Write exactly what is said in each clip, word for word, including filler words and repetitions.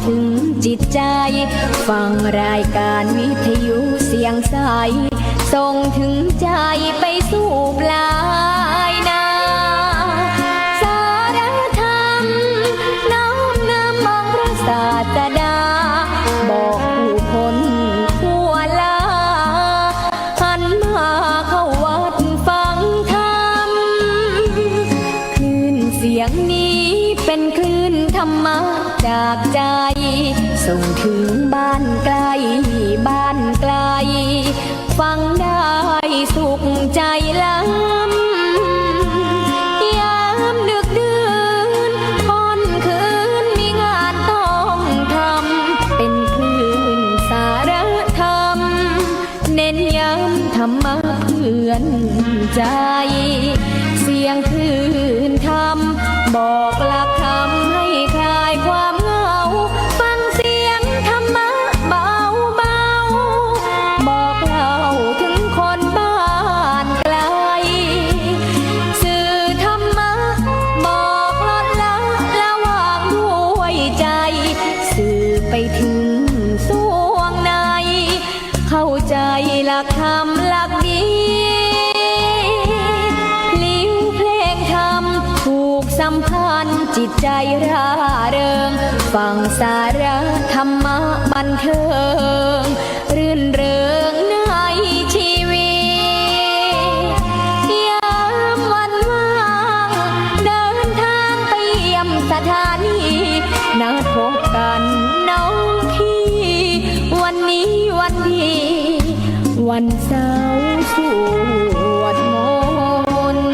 ถึงจิตใจ ฟังรายการวิทยุเสียงใส ส่งถึงใจไปสู่ปลายนา สารธรรมน้อมนำองค์พระศาสดา บอกผู้คนทั่วลา หันมาเข้าวัดฟังธรรม คลื่นเสียงนี้เป็นคลื่นธรรมะจากใจ ส่งถึงบ้านไกลบ้านไกล ฟังได้สุขใจล้ำ ยามดึกดื่นค่ำคืนมีงานต้องทำ เป็นคลื่นสารธรรม เน้นย้ำธรรมะเตือนใจ เสียงคลื่นธรรม บอกหลักธรรมให้คลายความเหงา ฟังเสียงธรรมะเบาๆ บอกเล่าถึงคนบ้านไกล สื่อธรรมะ บอกลดละละวางด้วยใจ สื่อไปถึงส่วงใน เข้าใจหลักธรรมหลักดี พลิ้วเพลงธรรมผูกสัมพันธ์จิตใจร่าเริง ฟังสาระธรรมะบันเทิง รื่นเริงในชีวิต ยามวันว่างเดินทางไปเยี่ยมสถานี นัดพบกันน้องพี่ วันนี้วันดี วันเสาร์สวดมนต์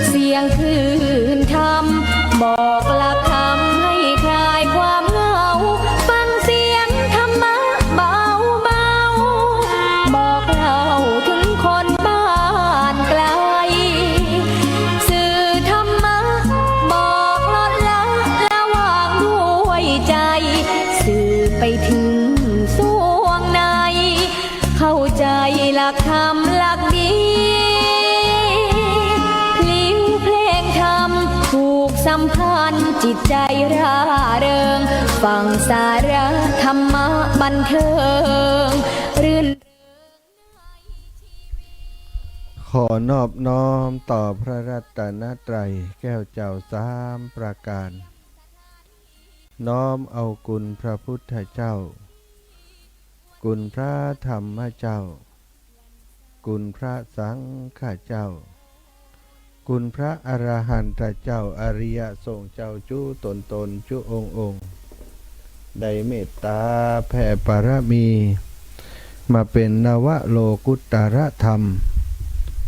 เสียงคลื่นธรรม บอกหลักธรรมให้คลายความเหงา ฟังเสียงธรรมะเบาๆ บอกเล่าถึงคนบ้านไกล สื่อธรรมะ บอกลดละละวางด้วยใจ สื่อไปถึงส่วงใน เข้าใจหลักธรรมหลักดี พลิ้วเพลงธรรมผูกสัมพันธ์จิตใจร่าเริง ฟังสาระธรรมะบันเทิง รื่นเริงในชีวิต ขอนอบน้อมต่อพระรัตนตรัยแก้วเจ้าสามประการ น้อมเอาคุณพระพุทธเจ้า คุณพระธรรมเจ้า คุณพระสังฆเจ้า คุณพระอรหันตเจ้า อริยสงฆ์เจ้าจุ๊ต๋นต๋นจุ๊องค์องค์ ได้เมตตาแผ่ปารมี มาเป๋นนวโลกุตตรธรรม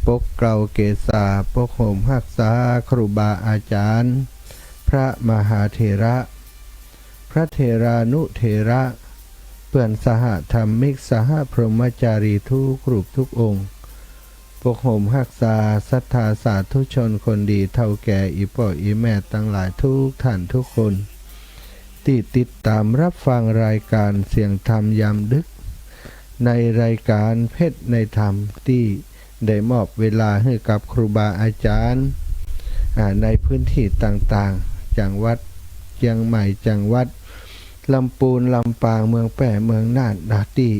ปกเกล้าเกศา ปกห่มฮักษาครูบาอาจ๋ารย์ พระมหาเถระ พระเถรานุเถระ เปื้อนสหธรรมิก สหพรหมจารีทุกรูปทุกองค์ ปกห่มฮักษาศรัทธาสาธุชนคนดี เฒ่าแก่อี่ป้ออี่แม่ตังหลายทุกท่านทุกคน ตี้ติดต๋ามฮับฟังรายก๋านเสียงธรรมยามดึก ในรายก๋านเพชรในธรรม ตี้ได้มอบเวลาหื้อกับครูบาอาจ๋ารย์ อ่า ในพื้นที่ต่างๆ จังหวัดเจียงใหม่ จังหวัดลำปูน ลำปาง เมืองแป้ เมืองน่าน นะ ตี้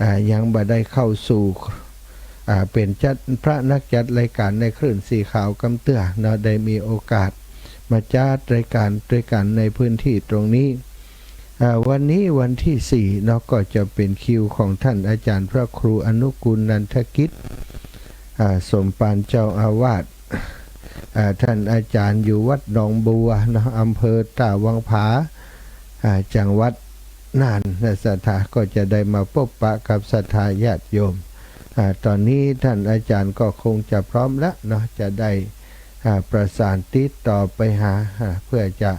อ่า ยังบ่ได้เข้าสู่ อ่า เป๋นจัด พระนักจัดรายก๋านในคลื่นสีขาวกำเตื้อเนาะ ได้มีโอกาสมาจัดรายก๋านตวยกั๋นในพื้นที่ตรงนี้ อ่า วันนี้วันตี้สี่เนาะ ก็จะเป๋นคิวของท่านอาจ๋ารย์พระครูอนุกูลนันทกิจ อ่า สมภารเจ้าอาวาส อ่า ท่านอาจ๋ารย์อยู่วัดหนองบัวเนาะ อำเภอต้าวังผา อ่า จังหวัดน่านนะ ศรัทธาก็จะได้มาปบปะกับศรัทธาญาติโยม อ่า ต๋อนนี้ท่านอาจ๋ารย์ก็คงจะพร้อมแล้วเนาะ จะได้ อ่า ประสานติดต่อไปหา อ่า เพื่อจะ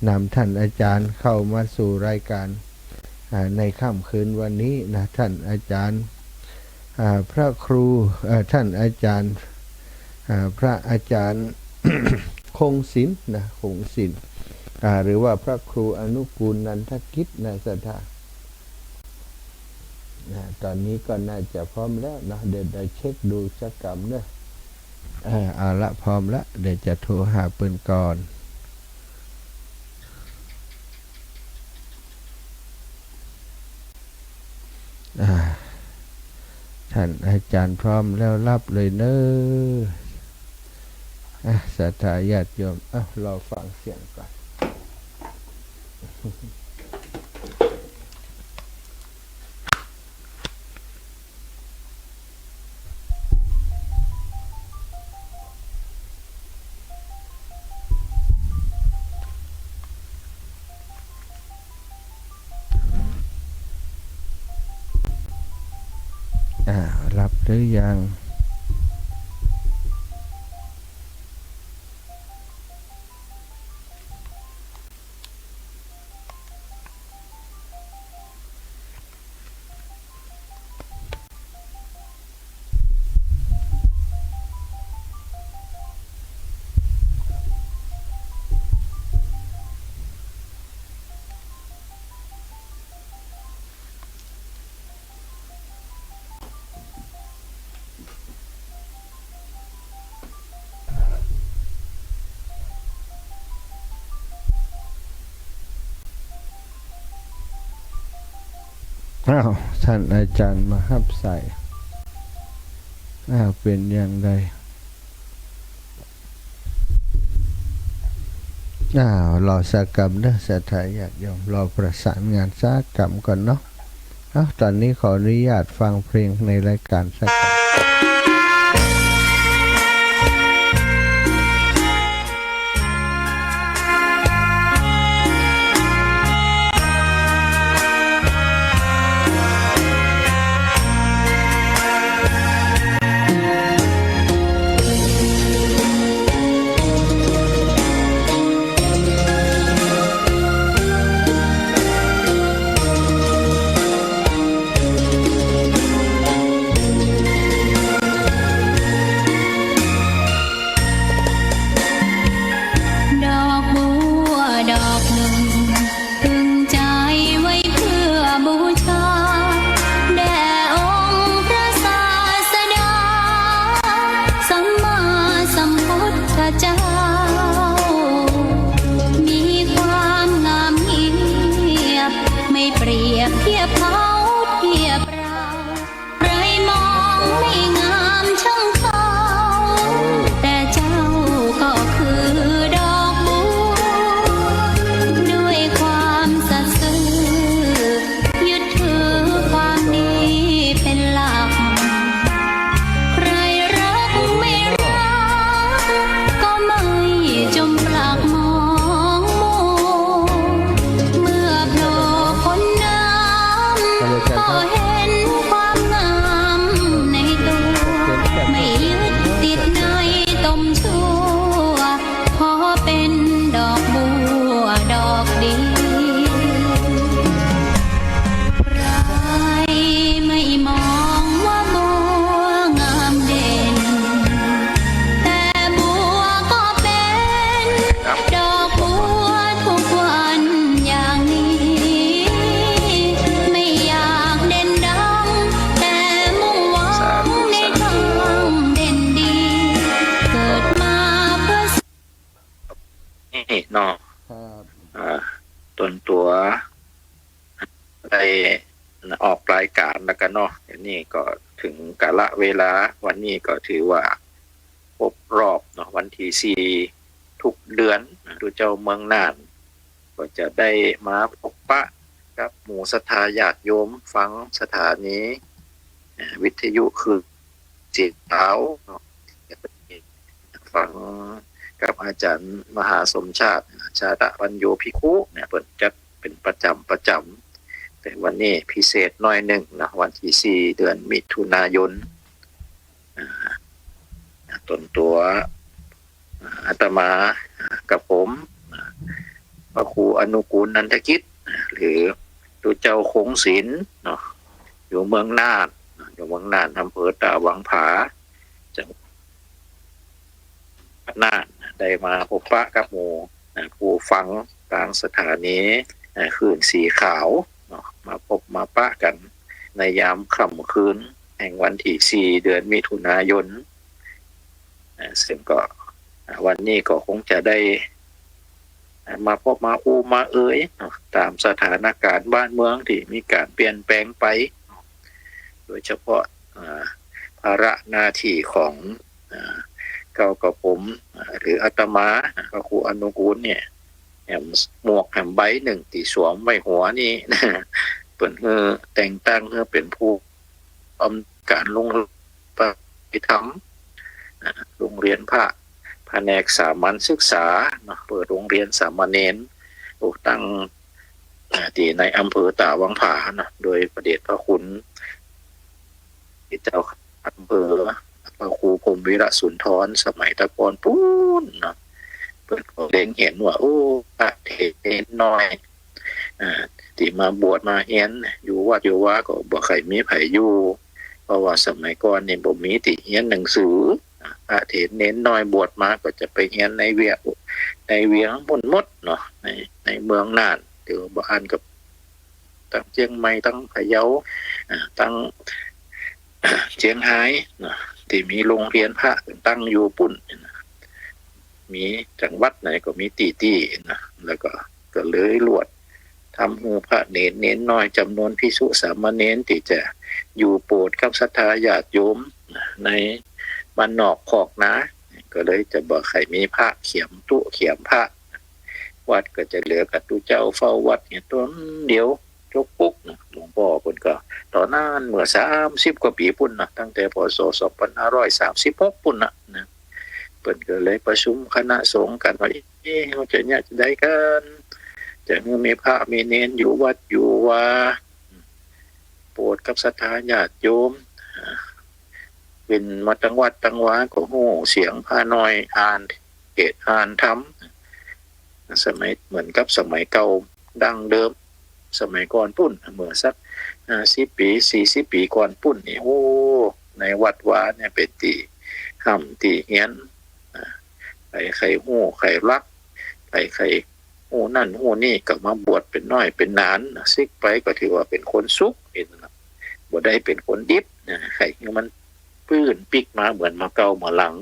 นำท่านอาจ๋ารย์เข้ามาสู่รายก๋าน อ่า ในค่ำคืนวันนี้นะ ท่านอาจารย์ อ่า พระครู เอ่อ ท่านอาจารย์ อ่า พระอาจารย์ คงศิลป์นะ คงศิลป์ อ่า หรือว่าพระครูอนุกูลนันทกิจนะ ศรัทธา นะ ตอนนี้ก็น่าจะพร้อมแล้วเนาะ เดี๋ยว เดี๋ยวเช็คดูสักกำเนาะ อ่า เอาละ พร้อมละ เดี๋ยวจะโทรหาเปิ้นก่อน อ่า ท่านอาจารย์พร้อมแล้วรับเลยเนาะ อ่ะ ศรัทธาญาติโยม อ่ะ รอฟังเสียงก่อน อ่า รับหรือยัง อ้าว ท่านอาจารย์มาฮับสาย อ้าว เป๋นอย่างใด อ้าว รอสักกำเนาะ ศรัทธาญาติโยม รอประสานงานสักกำก่อนเนาะ เอ้า ตอนนี้ขออนุญาตฟังเพลงในรายการสักกำ ดอกบัวดอกหนึ่ง พึงใจไว้เพื่อบูชา แด่องค์พระศาสดา สัมมาสัมพุทธเจ้า มีความงามเงียบ ไม่เปรียบเทียบเขาเทียบเรา ใครมองไม่งามช่างเขา แต่เจ้าก็คือดอกบัว ด้วยความสัตย์ซื่อ ยึดถือความดีเป็นหลัก ใครรักไม่รัก ก็ไม่จมปลักมองมัว เมื่อโผล่พ้นน้ำ ก็เห็นความงามในตัว ไม่ยึดติดในตมชั่ว ขอเป็นดอกบัวดอกเดียว ใครไม่มองว่าบัวงามเด่น แต่บัวก็เป็นดอกบัวทุกวันอย่างนี้ ไม่อยากเด่นดัง แต่มุ่งหวังในความเด่นดี เกิดมาเพื่อ นี่เนาะ ครับ อ่า ต๋นตั๋วได้ออกรายก๋านแล้วกั๋นเนาะ เดี๋ยวนี้ก็เถิงกาละเวลา วันนี้ก็ถือว่าครบรอบเนาะ วันตี้สี่ ทุกเดือนนะ ตุ๊เจ้าเมืองน่าน ก็จะได้มาปะปนกับหมู่ศรัทธาญาติโยมฟังสถานี เอ่อ วิทยุคลื่นเสียงลาวเนาะ ฟังกับอาจ๋ารย์มหาสมชาติ ชาตะปัญโญภิกขุเนี่ย เปิ้นจัดเป๋นประจ๋ำประจ๋ำ แต่วันนี้พิเศษหน้อยนึ่งนะ วันตี้สี่ เดือนมิถุนายน อ่า ต๋นตั๋ว อ่า อาตมา อ่า กับผม อ่า พระครูอนุกูลนันทกิจ อ่า หรือ ตุ๊เจ้าคงศิลป์เนาะ อยู่เมืองน่าน อยู่เมืองน่าน อำเภอตาหวังผา จังหวัดน่าน ได้มาปะกับหมู่ อ่า ผู้ฟังตางสถานี อ่า คลื่นสีขาวเนาะ มาปะมาปะกั๋นในยามค่ำคืนแห่งวันตี้สี่ เดือนมิถุนายน อ่า ซึ่งก็ อ่า วันนี้ก็คงจะได้ อ่า มาปะมาอู้มาเอ่ยเนาะ ต๋ามสถานก๋ารณ์บ้านเมืองตี้มีก๋านเปลี่ยนแปลงไป โดยเฉพาะ อ่า ภาระหน้าตี้ของ อ่า เก้ากระผม อ่า หรืออาตมา พระครูอนุกูลเนี่ย แหมหมวกแหมใบนึ่งตี้สวมไว้หัวนี่ เปิ้นหื้อแต่งตั้งหื้อเป๋นผู้ อำนวยก๋านโรงเรียนปริยัติธรรม อ่า โรงเรียนพระ แผนกสามัญศึกษาเนาะ เปิดโรงเรียนสามเณร โอ้ ตั้ง อ่า ตี้ในอำเภอตาหวังผาเนาะ โดยพระเดชพระคุณ เจ้าอำเภอ พระครูพรหมวีระสุนทร สมัยตะกอนปู๊นเนาะ เปิ้นก็เล็งหันว่า โอ้ พระเถรเณรน้อย อ่า ตี้มาบวชมาเฮียนอยู่วัดอยู่วาก็บ่ใค่มีใผอยู่ เพราะว่าสมัยก่อนนี่บ่มีตี้เฮียนหนังสือ พระเถรเณรน้อยบวชมาก็จะไปเฮียนในเวียง ในเวียงปู๊นหมดเนาะ ใน ในเมืองน่าน หรือบ่อั้นก็ ตังเจียงใหม่ ตังพะเยา อ่า ตัง เจียงฮายเนาะ ตี้มีโรงเรียนพระตั้งอยู่ปู๊น มีจังหวัดไหนก็มีตี้ๆ นะ แล้วก็ ก็เลยลวด ทำหื้อพระเถรเณรน้อยจ๋ำนวนภิกษุสามเณรตี้จะอยู่โปรดกับศรัทธาญาติโยม ในบ้านนอกคอกนา ก็เลยจะบ่ใค่มีพระเขียมตุ๊เขียมพระ วัดก็จะเหลือกับตุ๊เจ้าเฝ้าวัดเนี่ยต๋นเดียว จกปุ๊กนะ หลวงป้อเปิ้นก็ ต๋อนนั้นเมื่อสามสิบกว่าปี๋ปู๊นนะ ตั้งแต่ พ.ศ. สองพันห้าร้อยสามสิบหก ปู๊นนะ นะ เปิ้นก็เลยประชุมคณะสงฆ์กั๋นว่า เอ๊ะ เฮาจะเยียะจะใดกั๋น จะหื้อมีพระมีเณรอยู่วัดอยู่วา โปรดกับศรัทธาญาติโยม อ่า เว้นมาตังวัดตังวาก็ฮู้เสียงพระน้อยอ่านเทศน์อ่านธรรม สมัยเหมือนกับสมัยเก่าดั้งเดิม สมัยก่อนปู๊น เมื่อสัก ห้าสิบปี๋ สี่สิบปี๋ก่อนปู๊นนี่ โอ้ ในวัดวาเนี่ยเป๋นตี้ฮ่ำตี้เฮียน อ่า ใผใค่ฮู้ใค่ฮัก ใผใค่ฮู้นั่นฮู้นี่ก็มาบวชเป๋นน้อยเป๋นหนานนะ ศึกไปก็ถือว่าเป๋นคนสุข เป๋น บ่ได้เป๋นคนดิบนะ ใค่หื้อมันปื้นปิ๊กมาเหมือนเมื่อเก่าเมื่อหลัง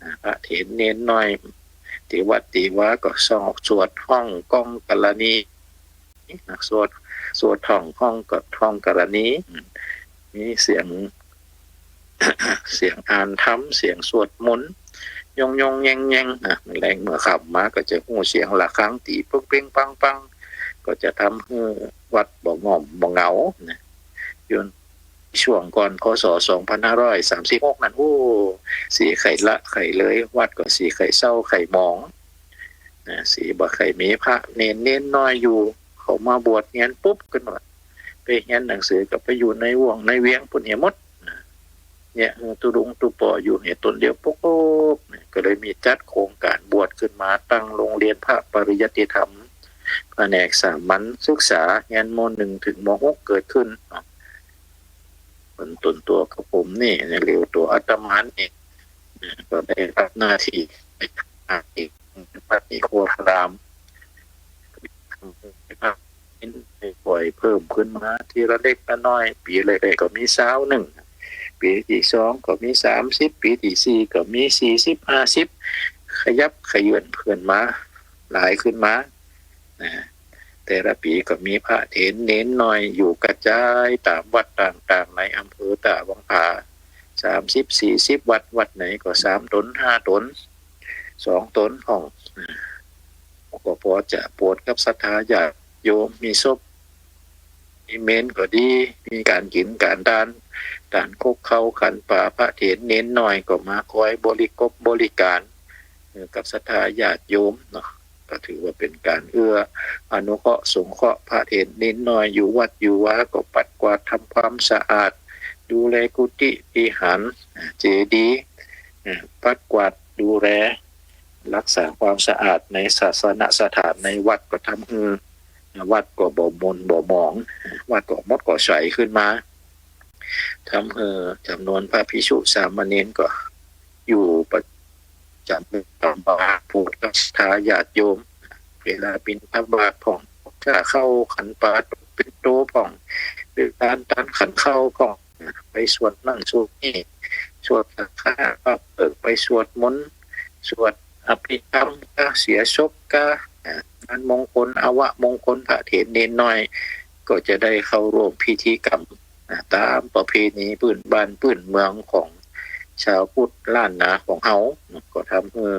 อ่า พระเถรเณรน้อย ตี้วัดตี้วาก็สวด สวดฮ้องก้องกรณี นะ สวด สวดฮ้อง ฮ้องก็ฮ้องกรณี อืม มีเสียง เสียงอ่านธรรม เสียงสวดมนต์ ย่องๆ แย่งๆ นะ แลงเมื่อค่ำมาก็จะฮู้เสียงระฆังตี๋เป๊งๆ ปังๆ ก็จะทำหื้อวัดบ่ง่อมบ่เหงา นะ อยู่ ช่วงก่อน พ.ศ. สองพันห้าร้อยสามสิบหก นั้น โอ้ สีใค่ละใค่เลย วัดก็สีใค่เศร้าใค่หมอง นะ สีบ่ใค่มีพระเณร เณรน้อยอยู่ เขามาบวชเฮียนปุ๊บก็ว่า ไปเฮียนหนังสือก็ไปอยู่ในว่งในเวียงปู๊นเหียหมด นะ เนี่ย ตุ๊ลุงตุ๊ปออยู่เหียต๋นเดียวปุ๊ก นะ ก็เลยมีจัดโครงก๋านบวชขึ้นมา ตั้งโรงเรียนพระปริยัติธรรม แผนกสามัญศึกษา เฮียน ม.หนึ่ง เถิง ม.หก เกิดขึ้น เปิ้นต๋นตั๋วกับผมนี่ ในเร็วตั๋วอาตมานี่ ก็ได้รับหน้าตี้ วัดนิโครธาราม ค่อยเพิ่มขึ้นมาทีละเล็กละน้อย ปี๋แรกๆ ก็มีซาวนึ่ง ปี๋ตี้สองก็มีสามสิบ ปี๋ตี้สี่ก็มีสี่สิบ ห้าสิบ ขยับขยื่นขึ้นมา หลายขึ้นมา นะ แต่ละปี๋ก็มีพระเถรเณรน้อยอยู่กระจายต๋ามวัดต่างๆ ในอำเภอตาหวังผา สามสิบ สี่สิบ วัด วัดไหนก็สามต๋น ห้าต๋น สองต๋นพ่อง นะ ก็ปอจะโปรดกับศรัทธาญาติโยม มีศพ มีเมรุก็ดี มีก๋านกิ๋นก๋านตาน ตานคลุกข้าวขันปลา พระเถรเณรน้อยก็มาคอยบริกรบบริก๋าร เอ่อ กับศรัทธาญาติโยมเนาะ ก็ถือว่าเป๋นก๋านเอื้ออนุเคราะห์สงเคราะห์พระเถรเณรน้อยอยู่วัดอยู่วา ก็ปัดกวาดทำความสะอาด ดูแลกุฏิวิหาร อ่า เจดีย์ อ่า ปัดกวาดดูแล รักษาความสะอาดในศาสนสถานในวัด ก็ทำหื้อ วัดก็บ่หม่นบ่หมอง วัดก็หมดก็ใสขึ้นมา ทำหื้อจ๋ำนวนพระภิกษุสามเณรก็อยู่ประจ๋ำ จ๋ำวัด โผดกับศรัทธาญาติโยม เวลาบิณฑบาตพ่อง ก๋าข้าวขันปาตกปินโตพ่อง หรือตาน ตานขันข้าวพ่อง ไปสวดนั่นสวดนี่ สวดสังฆาพระเปิก ไปสวดมนต์ สวดอภิธรรมกา เสียศพกา อ่า งานมงคล อวมงคล พระเถรเณรน้อย ก็จะได้เข้าร่วมพิธีกรรม อ่า ต๋ามประเพณีปื้นบ้านปื้นเมืองของชาวพุทธล้านนาของเฮา ก็ทำหื้อ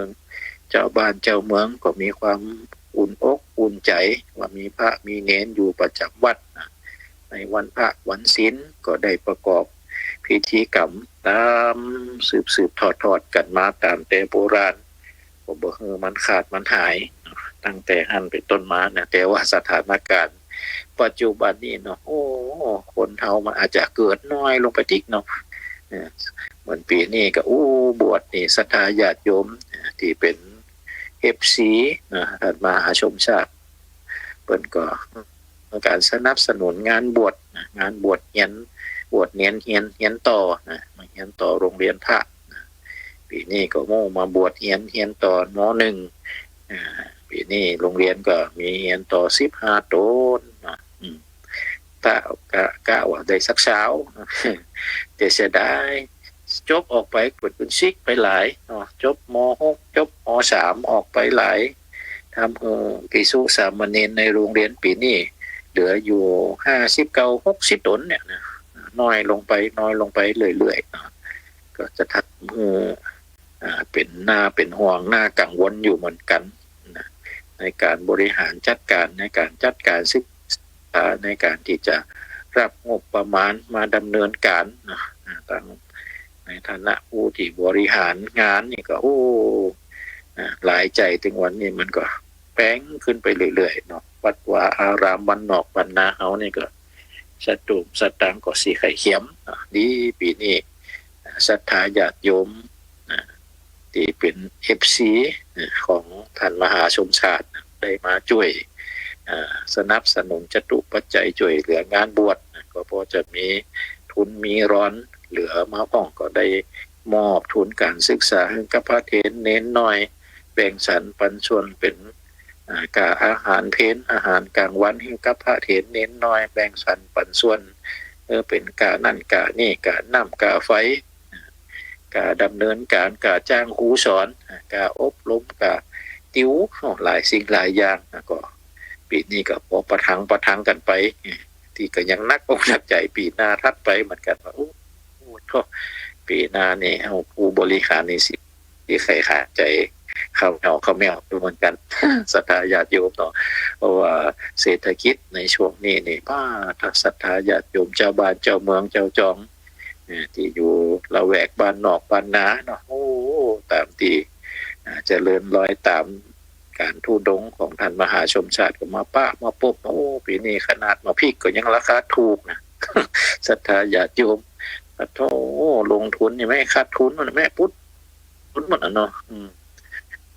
เจ้าบ้านเจ้าเมืองก็มีความอุ่นอกอุ่นใจ๋ ว่ามีพระมีเณรอยู่ประจ๋ำวัดนะ ในวันพระวันศีลก็ได้ประกอบพิธีกรรมต๋ามสืบๆ ทอดๆ กั๋นมาต๋ามแต่โบราณ ก็บ่หื้อมันขาดมันหายตั้งแต่หั้นเป๋นต้นมานะ แต่ว่าสถานก๋ารณ์ปัจจุบันนี้เนาะ โอ้ คนเฮามันอาจจะเกิดน้อยลงไปติ๊กเนาะ เออ เหมือนปี๋นี้ก็ โอ้ บวชนี่ศรัทธาญาติโยม เออ ตี้เป๋น เอฟซี นะ ท่านมหาชมชาติ เปิ้นก็ ก๋านสนับสนุนงานบวชนะ งานบวชเฮียน บวชเณรเฮียน เฮียนต่อนะ มาเฮียนต่อโฮงเฮียนพระนะ ปี๋นี้ก็โม้มาบวชเฮียน เฮียนต่อ ม.หนึ่ง อ่า ปี๋นี้โฮงเฮียนก็มีเฮียนต่อสิบห้าต๋นนะ อืม กะ กะ กะว่าได้สักซาว แต่เสียดาย จบออกไปเปิ้นก็ซิกไปหลายเนาะ จบ ม.หก จบ ม.สาม ออกไปหลาย ทำหื้อภิกษุสามเณรในโฮงเฮียนปี๋นี้เหลืออยู่ห้าสิบเก้า หกสิบต๋นเนี่ยนะ น้อยลงไป น้อยลงไปเรื่อยๆ เนาะ ก็จะทำหื้อ อ่า เป๋นหน้าเป๋นห่วง หน้ากังวลอยู่เหมือนกั๋นนะ ในก๋านบริหารจัดก๋าน ในก๋านจัดก๋านศึกษา ในก๋านตี้จะฮับงบประมาณมาดำเนินก๋านนะ อ่า ตังในฐานะผู้ตี้บริหารงานนี่ก็ โอ้ อ่า หลายใจ๋ เถิงวันนี้มันก็แปงขึ้นไปเรื่อยๆ เนาะ วัดวาอารามบ้านนอกบ้านนาเฮานี่ก็ สตุ้งสตางค์ก็สิใค่เขียมนะ ดีปี๋นี้ ศรัทธาญาติโยมนะ ตี้เป๋น เอฟซี ของท่านมหาชมชาตินะ ได้มาจ้วย อ่า สนับสนุนจตุปัจจัยจ้วยเหลืองานบวชนะ ก็พอจะมีทุนมีรอนเหลือมาพ่อง ก็ได้มอบทุนก๋านศึกษาหื้อกับพระเถรเณรน้อย แบ่งสรรปันส่วนเป๋น อ่า ก๋าอาหารเพล อาหารก๋างวันหื้อกับพระเถรเณรน้อย แบ่งสรรปันส่วน เออ เป๋นก๋านั่นก๋านี่ ก๋าน้ำก๋าไฟ ก๋าดำเนินก๋าน ก๋าจ้างครูสอน ก๋าอบรม ก๋าติว หลายสิ่งหลายอย่างนะ ก็ปี๋นี้ก็ปอประทังประทังกั๋นไป ตี้ก็ยังหนักอกหนักใจ๋ปี๋หน้าถัดไปเหมือนกั๋นว่า โอ้ โอ้ โธ่ ปี๋หน้านี่เฮาผู้บริหารนี่สิ ตี้ใค่ขาดใจ๋ เข้าแมวเข้าแมวอยู่เหมือนกั๋น ศรัทธาญาติโยมเนาะ เพราะว่าเศรษฐกิจในช่วงนี้นี่ ป้า ถ้าศรัทธาญาติโยม จาวบ้านจาวเมืองจาวจอง เอ่อ ตี้อยู่ละแวกบ้านนอกบ้านนาเนาะ โอ้ ต๋ามตี้ อ่า เจริญรอยต๋ามก๋านธุดงค์ของท่านมหาชมชาติก็มาปะมาปบ โอ้ ปี๋นี้ขนาดหมากพริกก็ยังราคาถูกนะ ศรัทธาญาติโยม โธ่ ลงทุนนี่แม่ขาดทุนหมดแม่ ปุ๊ด ทุนหมดอะเนาะ อืม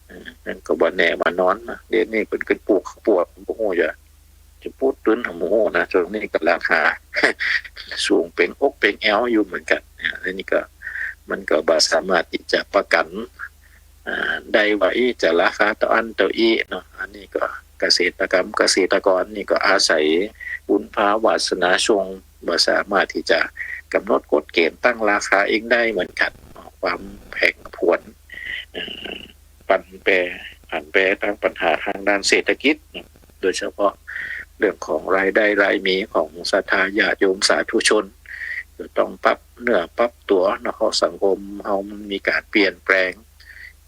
เออ นั่นก็บ่แน่บ่นอนนะ เดี๋ยวนี้เปิ้นก็ปลูก ปลูก บ่ฮู้จะ จะปลูกตื้นหรือบ่ฮู้นะ ช่วงนี้ก็ราคาสูงเป๋งอกเป๋งแอวอยู่เหมือนกั๋นเนี่ย อันนี้ก็ มันก็บ่สามารถตี้จะประกั๋น อ่า ได้ว่า อี้ จะราคาเต้าอั้นเต้าอี้เนาะ อันนี้ก็เกษตรกรรม เกษตรกรนี่ก็อาศัยบุญพาวาสนาส่ง บ่สามารถตี้จะก๋ำหนดกฎเกณฑ์ตั้งราคาเองได้เหมือนกั๋น ความผันผวน เอ่อ ผันแปร ผันแปรตางปัญหาตางด้านเศรษฐกิจ โดยเฉพาะเรื่องของรายได้รายมีของศรัทธาญาติโยมสาธุชน จะต้องปรับเนื้อปรับตั๋วเนาะ เพราะสังคมเฮามันมีก๋านเปลี่ยนแปลง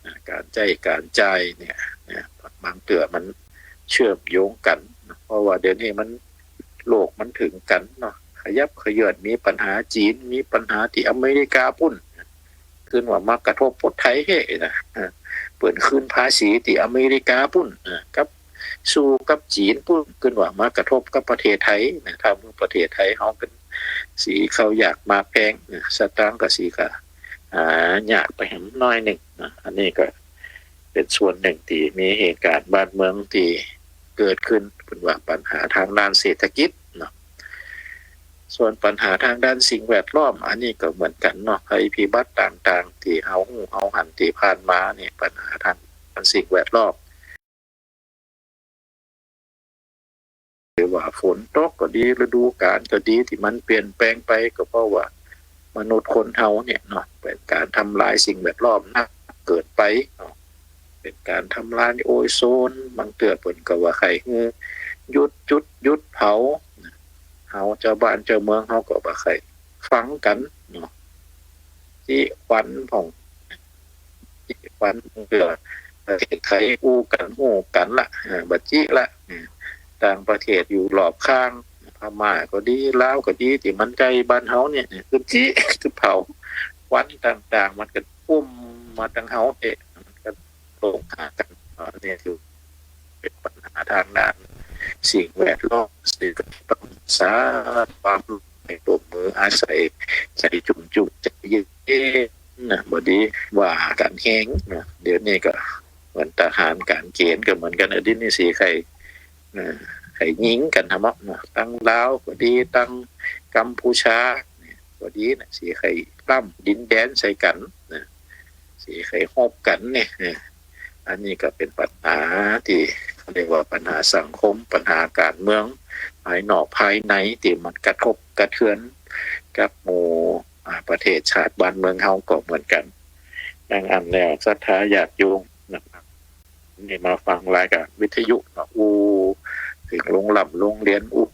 อ่า ก๋านใจ๊ก๋านจ่ายเนี่ย เนี่ย บางเตื้อมันเชื่อมโยงกั๋น เพราะว่าเดี๋ยวนี้มัน โลกมันเถิงกั๋นเนาะ ขยับเขยื้อน มีปัญหาจีน มีปัญหาตี้อเมริกาปุ้น ขึ้นว่ามากระทบปดไทยเฮ้นะ อ่า เปิ้นขึ้นภาษีตี้อเมริกาปุ้น อ่า กับ สู้กับจีนปุ้น ขึ้นว่ามากระทบกับประเทศไทยนะ ถ้าเมื่อประเทศไทยเฮาเป๋นตี้เข้ายากหมากแพงนะ สตางค์ก็สิกะ อ่า ยากไปแหมน้อยนึ่งนะ อันนี้ก็เป๋นส่วนนึ่งตี้มีเหตุก๋ารณ์บ้านเมืองตี้ เกิดขึ้น เปิ้นว่าปัญหาตางด้านเศรษฐกิจเนาะ ส่วนปัญหาตางด้านสิ่งแวดล้อม อันนี้ก็เหมือนกั๋นเนาะ ภัยพิบัติต่างๆ ตี้เฮาฮู้เฮาหันตี้ผ่านมานี่ ปัญหาตางด้านสิ่งแวดล้อม หรือว่าฝนตกก็ดี ฤดูกาลก็ดี ตี้มันเปลี่ยนแปลงไป ก็เพราะว่ามนุษย์คนเฮาเนี่ยเนาะ เป๋นก๋านทำลายสิ่งแวดล้อมนักเกินไปเนาะ เป๋นก๋านทำลายโอโซน บางเตื้อเปิ้นก็ว่าใค่หื้อหยุดจุดหยุดเผา เฮาจาวบ้านจาวเมืองเฮาก็บ่ใค่ฟังกั๋นเนาะ จิควันพ่อง จิควันเตื้อ ประเทศไทยอู้กั๋นฮู้กั๋นละ เออ บ่จิละ เออ ต่างประเทศอยู่รอบข้าง พม่าก็ดี ลาวก็ดี ตี้มันใก้บ้านเฮาเนี่ย คือจิ คือเผา ควันต่างๆ มันก็อุ้มมาตางเฮาเอ๊ะ มันก็ลงหากั๋น อันนี้คือ เป๋นปัญหาตางด้านสิ่งแวดล้อม ซึ่งก็ต้องสร้างความร่วมมืออาศัยใจ๋จุ่มจุ่มใจ๋เย็นๆ นะ บ่ดีว่ากั๋นแฮงนะ เดี๋ยวนี้ก็เหมือนทหารก๋านเกณฑ์ก็เหมือนกั๋น เดี๋ยวนี้สิใค่ เอ่อ ใค่ยิงกั๋นหั้นเนาะ ตังลาวก็ดี ตังกัมพูชาก็ดีนะ สิใค่ปล้ำดินแดนใส่กั๋นนะ สิใค่ฮบกั๋นเนี่ย เออ อันนี้ก็เป๋นปัญหาตี้เขาเรียกว่าปัญหาสังคม ปัญหาก๋านเมือง ภายนอกภายใน ตี้มันกระทบกระเทือนกับหมู่ อ่า ประเทศชาติบ้านเมืองเฮาก็เหมือนกั๋น ดังอั้นแล้ว ศรัทธาญาติโยมนะครับ นี่มาฟังรายก๋านวิทยุเนาะ อู้เถิงโฮงร่ำโฮงเฮียน อู้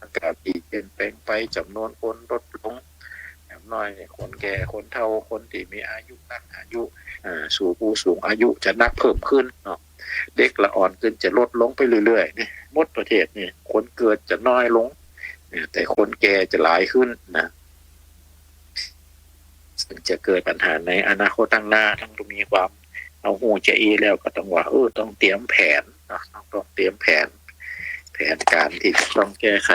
อากาศตี้เปลี่ยนแปลงไป จ๋ำนวนคนลดลง อย่างน้อยนี่คนแก่คนเฒ่า คนตี้มีอายุนัก อายุ อ่า สูง ผู้สูงอายุจะนักเพิ่มขึ้นเนาะ เด็กละอ่อนขึ้นจะลดลงไปเรื่อยๆ นี่ หมดประเทศนี่ คนเกิดจะน้อยลง เนี่ย แต่คนแก่จะหลายขึ้นนะ ซึ่งจะเกิดปัญหาในอนาคตตางหน้า ต้องมีความ เอาฮู้จะอี้แล้วก็ต้องว่า เออ ต้องเตรียมแผนเนาะ ต้อง ต้องเตรียมแผน แผนก๋านตี้จะต้องแก้ไข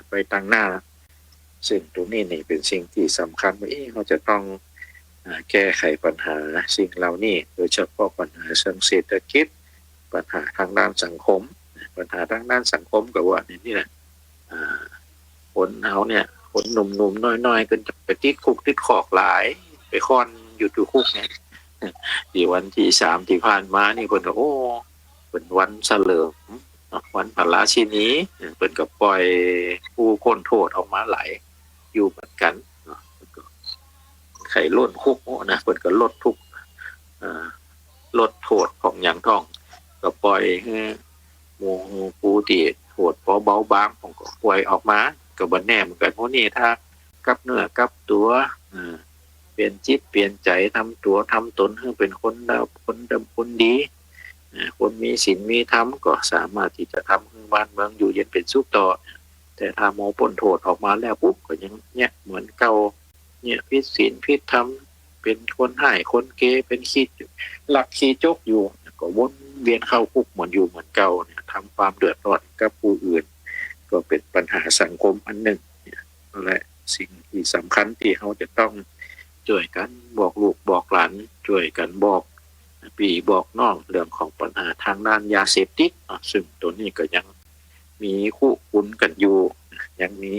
ไปตางหน้า ซึ่งตรงนี้นี่เป๋นสิ่งตี้สำคัญว่า เอ๊ะ เฮาจะต้อง อ่า แก้ไขปัญหาสิ่งเหล่านี้ โดยเฉพาะปัญหาเชิงเศรษฐกิจ ปัญหาตางด้านสังคม ปัญหาตางด้านสังคมก็ว่านี่ นี่แหละ อ่า คนเฮาเนี่ย คนหนุ่มๆ น้อยๆ ก็จะไปติดคุกติดคอกหลาย ไปค้อนอยู่ตี้คุกเนี่ย ตี้วันตี้สามตี้ผ่านมานี่เปิ้นก็ โอ้ เป๋นวันเฉลิมเนาะ วันพระราชินี เปิ้นก็ปล่อยผู้พ้นโทษออกมาหลายอยู่เหมือนกั๋นเนาะ ก็ใค่ล้นคุกนะ เปิ้นก็ลดทุกข์ เอ่อ ลดโทษพ่องหยังพ่อง ก็ปล่อยหื้อหมู่ผู้ตี้โทษปอเบาบางพ่องก็ปล่อยออกมา ก็บ่แน่เหมือนกั๋น หมู่นี้ถ้ากลับเนื้อกลับตั๋ว เอ่อ เปลี่ยนจิตเปลี่ยนใจ๋ ทำตั๋วทำต๋นหื้อเป๋นคนดาว คนดำ คนดี เอ่อ คนมีศีลมีธรรม ก็สามารถตี้จะทำหื้อบ้านเมืองอยู่เย็นเป๋นสุขต่อ แต่ถ้ามัวป๊นโทษออกมาแล้วปุ๊บ ก็ยังเยียะเหมือนเก่า เยียะผิดศีลผิดธรรม เป๋นคนฮ้ายคนเก เป๋นขี้ลักขี้จกอยู่ ก็วนเวียนเข้าคุกเหมือนอยู่เหมือนเก่าเนี่ย ทำความเดือดร้อนกับผู้อื่น ก็เป๋นปัญหาสังคมอันนึ่งเนี่ย และสิ่งตี้สำคัญตี้เฮาจะต้องจ้วยกั๋นบอกลูกบอกหลาน จ้วยกั๋นบอกปี้บอกน้อง เรื่องของปัญหาตางด้านยาเสพติดเนาะ ซึ่งต๋นนี้ก็ยัง มีคุกคุนกั๋นอยู่ ยังมี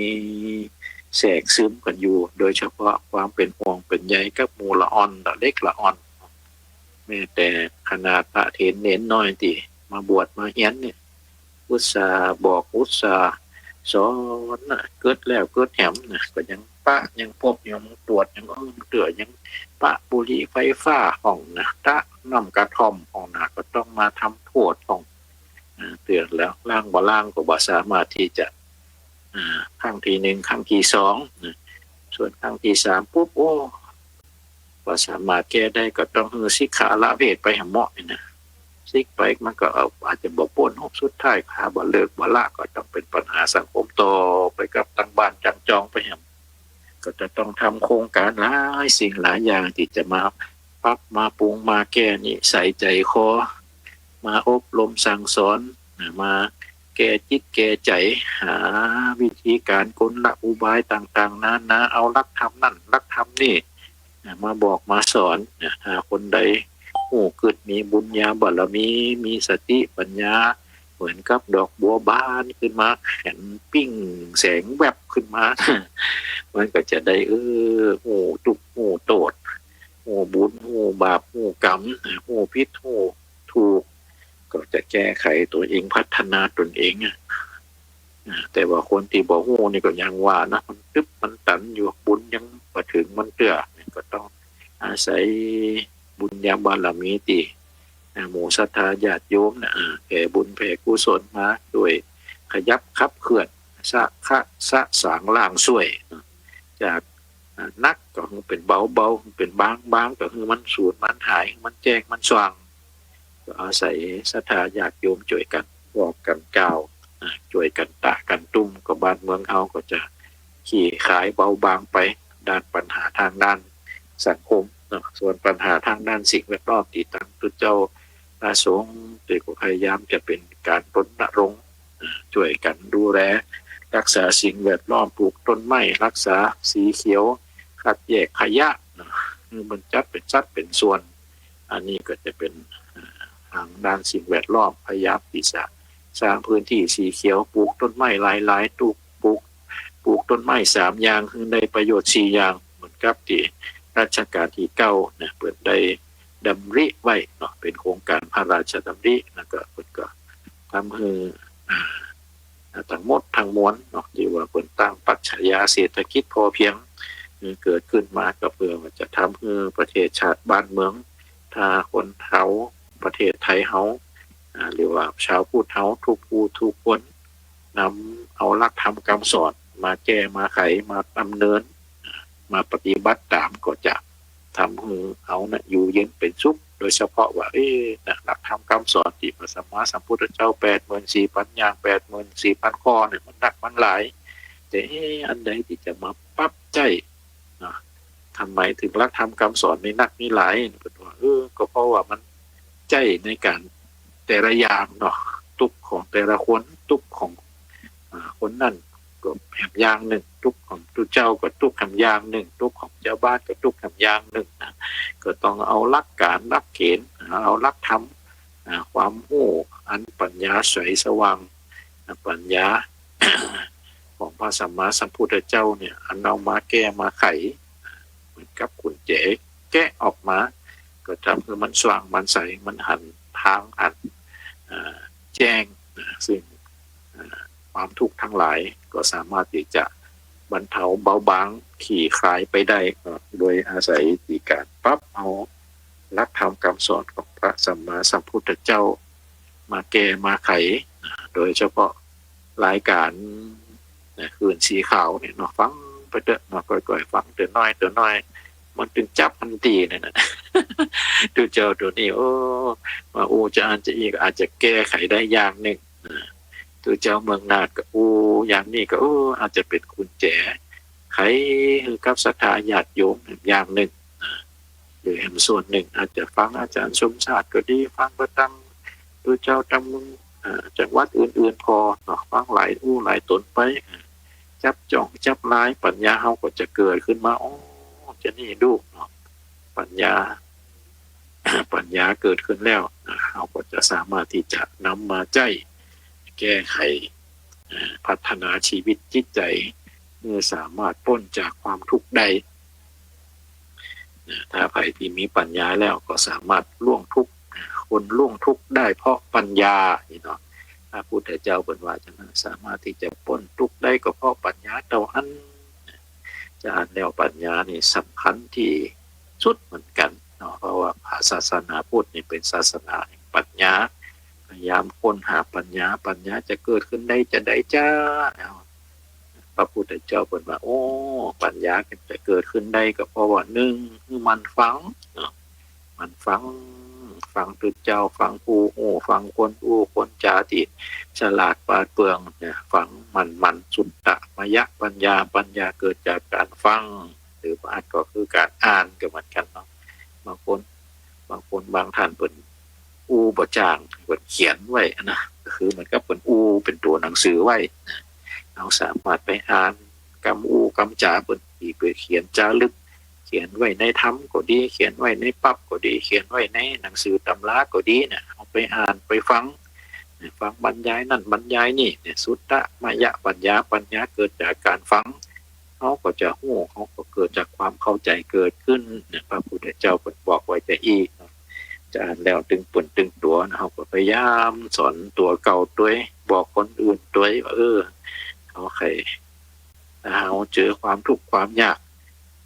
แทรกซึมกั๋นอยู่ โดยเฉพาะความเป๋นห่วงเป๋นใยกับหมู่ละอ่อน ละเล็กละอ่อน แม้แต่ขนาดพระเถรเณรน้อยตี้มาบวชมาเฮียนเนี่ย อุตส่าห์บอก อุตส่าห์สอนนะ เกิดแล้วเกิดแหมนะ ก็ยังปะ ยังปบ ยังตรวจ ยังเอิ้งเตื้อ ยังปะบุหรี่ไฟฟ้าพ่องนะ ตะน้ำกระท่อมพ่องนะ ก็ต้องมาทำโทษพ่อง อ่า เตื๋อนแล้ว ล้างบ่ล้างก็บ่สามารถตี้จะ อ่า ครั้งตี้นึ่ง ครั้งตี้สองนะ ส่วนครั้งตี้สามปุ๊บ โอ้ บ่สามารถแก้ได้ ก็ต้องหื้อสิกขาละเพศไปแหมเมาะนี่นะ สิกไปมันก็ เอ่อ อาจจะบ่ป๊น สุดท้ายถ้าบ่เลิกบ่ละ ก็ต้องเป๋นปัญหาสังคมต่อไปกับตังบ้านตังจองไปแหม ก็จะต้องทำโครงก๋านหลายสิ่งหลายอย่างตี้จะมาปรับมาปรุงมาแก้นิสัยใจ๋คอ มาอบรมสั่งสอน มาแก้จิตแก้ใจ๋ หาวิธีก๋านกลอุบายต่างๆ นานา เอาหลักธรรมนั่นหลักธรรมนี่ มาบอกมาสอน ถ้าคนใดฮู้กึ๊ดมีบุญญาบารมี มีสติปัญญา เหมือนกับดอกบัวบานขึ้นมา แขนปิ้งแสงแวบขึ้นมา มันก็จะได้ เออ ฮู้ตุ๊กข์ฮู้โต้ษ ฮู้บุญฮู้บาปฮู้กรรม ฮู้ผิดฮู้ถูก ก็จะแก้ไขตัวเอง พัฒนาตนเองอะ อ่า แต่ว่าคนตี้บ่ฮู้นี่ก็อย่างว่านะ มันตึ๊บมันตันอยู่ บุญยังบ่เถิงมันเตื้อ นี่ก็ต้องอาศัยบุญญาบารมีตี้ อ่า หมู่ศรัทธาญาติโยมนะ อ่า แผ่บุญแผ่กุศลมา ช่วยขยับขับเคลื่อน สะ ขะ สะสางล้างส้วย จาก อ่า หนักก็หื้อเป๋นเบา เบาหื้อเป๋นบาง บางก็หื้อมันสูญมันหาย มันแจ้งมันสว่าง ก็อาศัยศรัทธาญาติโยมจ้วยกั๋นบอกกั๋นกล่าว อ่า จ้วยกั๋นตะกั๋นตุ้ม ก็บ้านเมืองเฮาก็จะคลี่คลายเบาบางไป ด้านปัญหาตางด้านสังคมเนาะ ส่วนปัญหาตางด้านสิ่งแวดล้อมตี้ตังตุ๊เจ้าพระสงฆ์ตี้ก็พยายามจะเป๋นก๋านรณรงค์ อ่า จ้วยกั๋นดูแลรักษาสิ่งแวดล้อม ปลูกต้นไม้ รักษาสีเขียว คัดแยกขยะเนาะ หื้อมันจัดเป๋นสัดเป๋นส่วน อันนี้ก็จะเป๋น อ่า ตางด้านสิ่งแวดล้อม พยายามตี้จะสร้างพื้นตี้สีเขียว ปลูกต้นไม้หลายๆ ตุ๊ก ปลูก ปลูกต้นไม้สามอย่าง หื้อได้ประโยชน์สี่อย่าง เหมือนกับตี้รัชกาลตี้เก้านะ เปิ้นได้ดำริไว้เนาะ เป๋นโครงก๋านพระราชดำริ แล้วก็เปิ้นก็ทำหื้อ อ่า ตังหมดตังมวลเนาะ ตี้ว่าเปิ้นตั้งปรัชญาเศรษฐกิจพอเพียง หื้อเกิดขึ้นมาก็เปื้อว่าจะทำหื้อประเทศชาติบ้านเมือง ถ้าคนเฮาประเทศไทยเฮา อ่า หรือว่าชาวพุทธเฮาทุกผู้ทุกคน นำเอาหลักธรรมกำสอนมาแก้มาไข มาดำเนิน มาปฏิบัติต๋าม ก็จะทำหื้อเฮานะอยู่เย็นเป๋นสุข โดยเฉพาะว่า เอ๊ะ นะ หลักธรรมกำสอนตี้พระสัมมาสัมพุทธเจ้าแปดหมื่นสี่พันอย่าง แปดหมื่นสี่พันข้อเนี่ย มันนักมันหลาย แต่ เอ๊ะ อันใดตี้จะมาปรับใจ๊ นะ ทำไมเถิงหลักธรรมกำสอนมีนักมีหลาย เปิ้นว่า เออ ก็เพราะว่ามันใจ๊ในก๋านแต่ละอย่างเนาะ ตุ๊กข์ของแต่ละคน ตุ๊กข์ของ อ่า คนนั้นก็แหมอย่างนึ่ง ตุ๊กข์ของตุ๊เจ้าก็ตุ๊กข์แหมอย่างนึ่ง ตุ๊กข์ของจาวบ้านก็ตุ๊กข์แหมอย่างนึ่งนะ ก็ต้องเอาหลักก๋าน หลักเก๋ณฑ์ เอาหลักธรรม อ่า ความฮู้อันปัญญาใสสว่าง อ่า ปัญญา ของพระสัมมาสัมพุทธเจ้าเนี่ย อันเอามาแก้มาไข เหมือนกับกุญแจแกะออกมา ก็ทำหื้อมันสว่างมันใส มันหันตาง หัน อ่า แจ้งนะ ซึ่ง อ่า ความทุกข์ตังหลายก็สามารถตี้จะบรรเทาเบาบาง คลี่คลายไปได้ ก็โดยอาศัยตี้ก๋านปรับเอาหลักธรรมกำสอนของพระสัมมาสัมพุทธเจ้ามาแก้มาไข โดยเฉพาะรายก๋าน นะ คลื่นสีขาวเนี่ยเนาะ ฟังไปเต๊อะเนาะ ก้อยๆ ฟังเต๊อะน้อยเต๊อะน้อย มันตึงจับมันดีเนี่ยนะ ตุ๊เจ้าตั๋วนี้ โอ้ มาอู้จาอั้นจาอี้ อาจจะแก้ไขได้อย่างนึ่ง นะ ตุ๊เจ้าเมืองน่านก็อู้อย่างนี้ก็ โอ้ อาจจะเป๋นกุญแจไขหื้อกับศรัทธาญาติโยมอย่างนึ่ง นะ หรือแหมส่วนนึ่งอาจจะฟังอาจ๋ารย์สมชาติก็ดี ฟังไปตางตุ๊เจ้าตางเมือง อ่า จังหวัดอื่นๆ ผ่อเนาะ ฟังหลายอู้หลายต๋นไป อ่า จับจ้องจับลาย ปัญญาเฮาก็จะเกิดขึ้นมา อ๋อ จานี่ดูเนาะ ปัญญา ปัญญาเกิดขึ้นแล้ว อ่า เฮาก็จะสามารถตี้จะนำมาใจ๊แก้ไข อ่า พัฒนาชีวิตจิตใจ๋ หื้อสามารถป๊นจากความทุกข์ได้ นะ ถ้าใผตี้มีปัญญาแล้วก็สามารถล่วงทุกข์ คนล่วงทุกข์ได้เพราะปัญญา นี่เนาะ พระพุทธเจ้าเปิ้นว่าจาอั้น สามารถตี้จะป๊นทุกข์ได้ก็เพราะปัญญาเต้าอั้น จาอั้นแล้วปัญญานี่สำคัญตี้สุดเหมือนกั๋นเนาะ เพราะว่าพระศาสนาพุทธนี่เป๋นศาสนาแห่งปัญญา พยายามค้นหาปัญญา ปัญญาจะเกิดขึ้นได้จาใดจ๊ะ แล้ว พระพุทธเจ้าเปิ้นว่า โอ้ ปัญญาจะเกิดขึ้นได้ก็เพราะว่า นึ่ง หื้อหมั่นฟังเนาะ หมั่นฟัง ฟังตุ๊เจ้า ฟังผู้ฮู้ ฟังคนอู้คนจ๋าตี้ฉลาดปราดเปรื่องเนี่ย ฟังหมั่นๆ สุตตมยปัญญา ปัญญาเกิดจากก๋านฟัง หรือบ่อาจก็คือก๋านอ่านก็เหมือนกั๋นเนาะ บางคน บางคนบางท่านเปิ้นอู้บ่จ่าง เปิ้นเขียนไว้อะนะ ก็คือเหมือนกับเปิ้นอู้เป๋นตั๋วหนังสือไว้นะ เฮาสามารถไปอ่านกำอู้กำจ๋าเปิ้น ตี้เปิ้นเขียนจ๋ารึก เขียนไว้ในธรรมก็ดี เขียนไว้ในปั๊บก็ดี เขียนไว้ในหนังสือต๋ำราก็ดีเนี่ย เฮาไปอ่านไปฟัง ฟังบรรยายนั่นบรรยายนี่เนี่ย สุตตมยปัญญา ปัญญาเกิดจากการฟัง เฮาก็จะฮู้ เฮาก็เกิดจากความเข้าใจ๋เกิดขึ้นเนี่ย พระพุทธเจ้าเปิ้นบอกไว้จาอี้เนาะ จาอั้นแล้วตึงเปิ้นตึงตั๋วนะ เฮาก็พยายามสอนตั๋วเก่าตวย บอกคนอื่นตวยว่า เออ เฮาใค่ ถ้าเฮาเจอความทุกข์ความยาก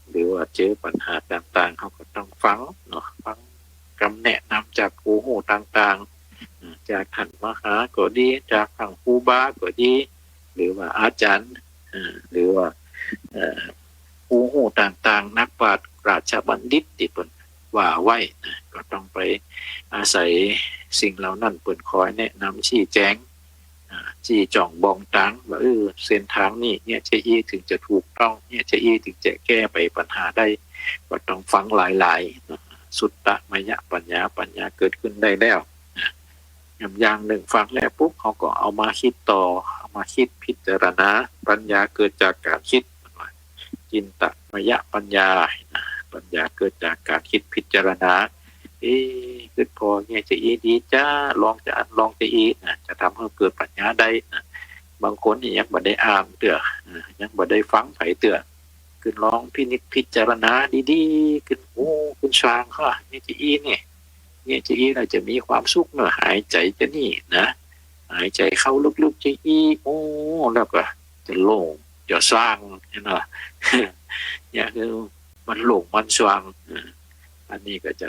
หรือว่าเจอปัญหาต่างๆ เฮาก็ต้องฟังเนาะ ฟังกำแนะนำจากผู้ฮู้ต่างๆ อ่า จากต้านมหาก็ดี จากต้านครูบาก็ดี หรือว่าอาจ๋ารย์ อ่า หรือว่า เอ่อ ผู้ฮู้ต่างๆ นักปราชญ์ราชบัณฑิตตี้เปิ้นว่าไว้นะ ก็ต้องไปอาศัยสิ่งเหล่านั้น เปิ้นคอยแนะนำชี้แจ๋ง อ่า จี้จ้องบ่งตางว่า เออ เส้นตางนี้ เยียะจาอี้ ถึงจะถูกต้อง เยียะจาอี้ ถึงจะแก้ไขปัญหาได้ ก็ต้องฟังหลายๆ เนาะ สุตตมยปัญญา ปัญญาเกิดขึ้นได้แล้วนะ อย่างหนึ่งฟังแล้วปุ๊บ เฮาก็เอามาคิดต่อ เอามาคิดพิจารณา ปัญญาเกิดจากการคิด จินตมยปัญญานะ ปัญญาเกิดจากการคิดพิจารณา เอ๊ะ กึ๊ดผ่อเยียะจาอี้ดีจ๊ะ ลองจาอั้น ลองจาอี้นะ จะทำหื้อเกิดปัญญาได้นะ บางคนนี่ยังบ่ได้อ่านเตื้อ อ่า ยังบ่ได้ฟังใผเตื้อ กึ๊ดลองพินิจพิจารณาดีๆ กึ๊ด โอ้ กึ๊ดสว่าง ฮะ เยียะจาอี้นี่ เยียะจาอี้แล้วจะมีความสุขเนาะ หายใจ๋จาอี้นะ หายใจ๋เข้าลึกๆ จาอี้ โอ้ แล้วก็จะโล่ง จะสว่าง หันก่อ เนี่ยคือมันโล่งมันสว่าง อ่า อันนี้ก็จะ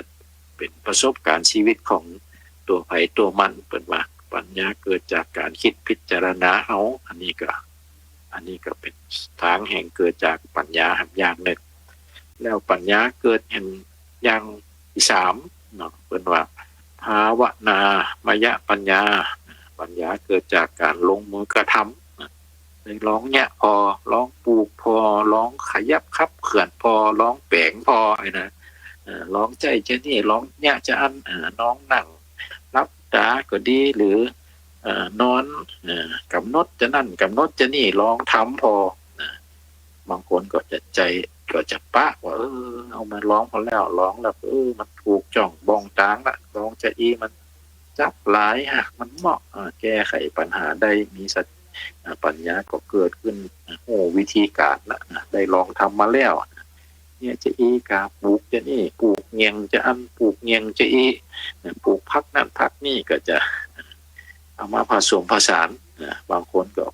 เป๋นประสบการณ์ชีวิตของตั๋วใผตั๋วมัน เปิ้นว่าปัญญาเกิดจากการคิดพิจารณาเอา อันนี้ก็ อันนี้ก็เป๋นตางแห่งเกิดจากปัญญาแหมอย่างนึ่ง แล้วปัญญาเกิดแหมอย่างตี้สามเนาะ เปิ้นว่าภาวนามยปัญญา ปัญญาเกิดจากการลงมือกระทำ ลองเยียะผ่อ ลองปลูกผ่อ ลองขยับขับเคลื่อนผ่อ ลองแป๋งผ่อ ไอ้นะ เอ่อ ลองใจ๊จาอี้ ลองเยียะจาอั้น เอ่อ ลองนั่งหลับต๋าก็ดี หรือ เอ่อ นอน เอ่อ ก๋ำหนดจานั้น ก๋ำหนดจานี้ ลองทำผ่อ นะ บางคนก็จะใจ๊ ก็จะปะว่า เออ เอามาลองผ่อแล้ว ลองแล้ว เออ มันถูกจ้องบ่งตางละ ลองจาอี้ มันจั๊กหลายฮะ มันเหมาะ เอ่อ แก้ไขปัญหาได้ มีสติ อ่า ปัญญาก็เกิดขึ้น ฮู้วิธีก๋านละนะ ได้ลองทำมาแล้ว เยียะจาอี้ก่า ปลูกจาอี้ ปลูกเงี่ยงจาอั้น ปลูกเงี่ยงจาอี้ ปลูกผักนั่นผักนี่ ก็จะเอามาผสมผสานนะ บางคนก็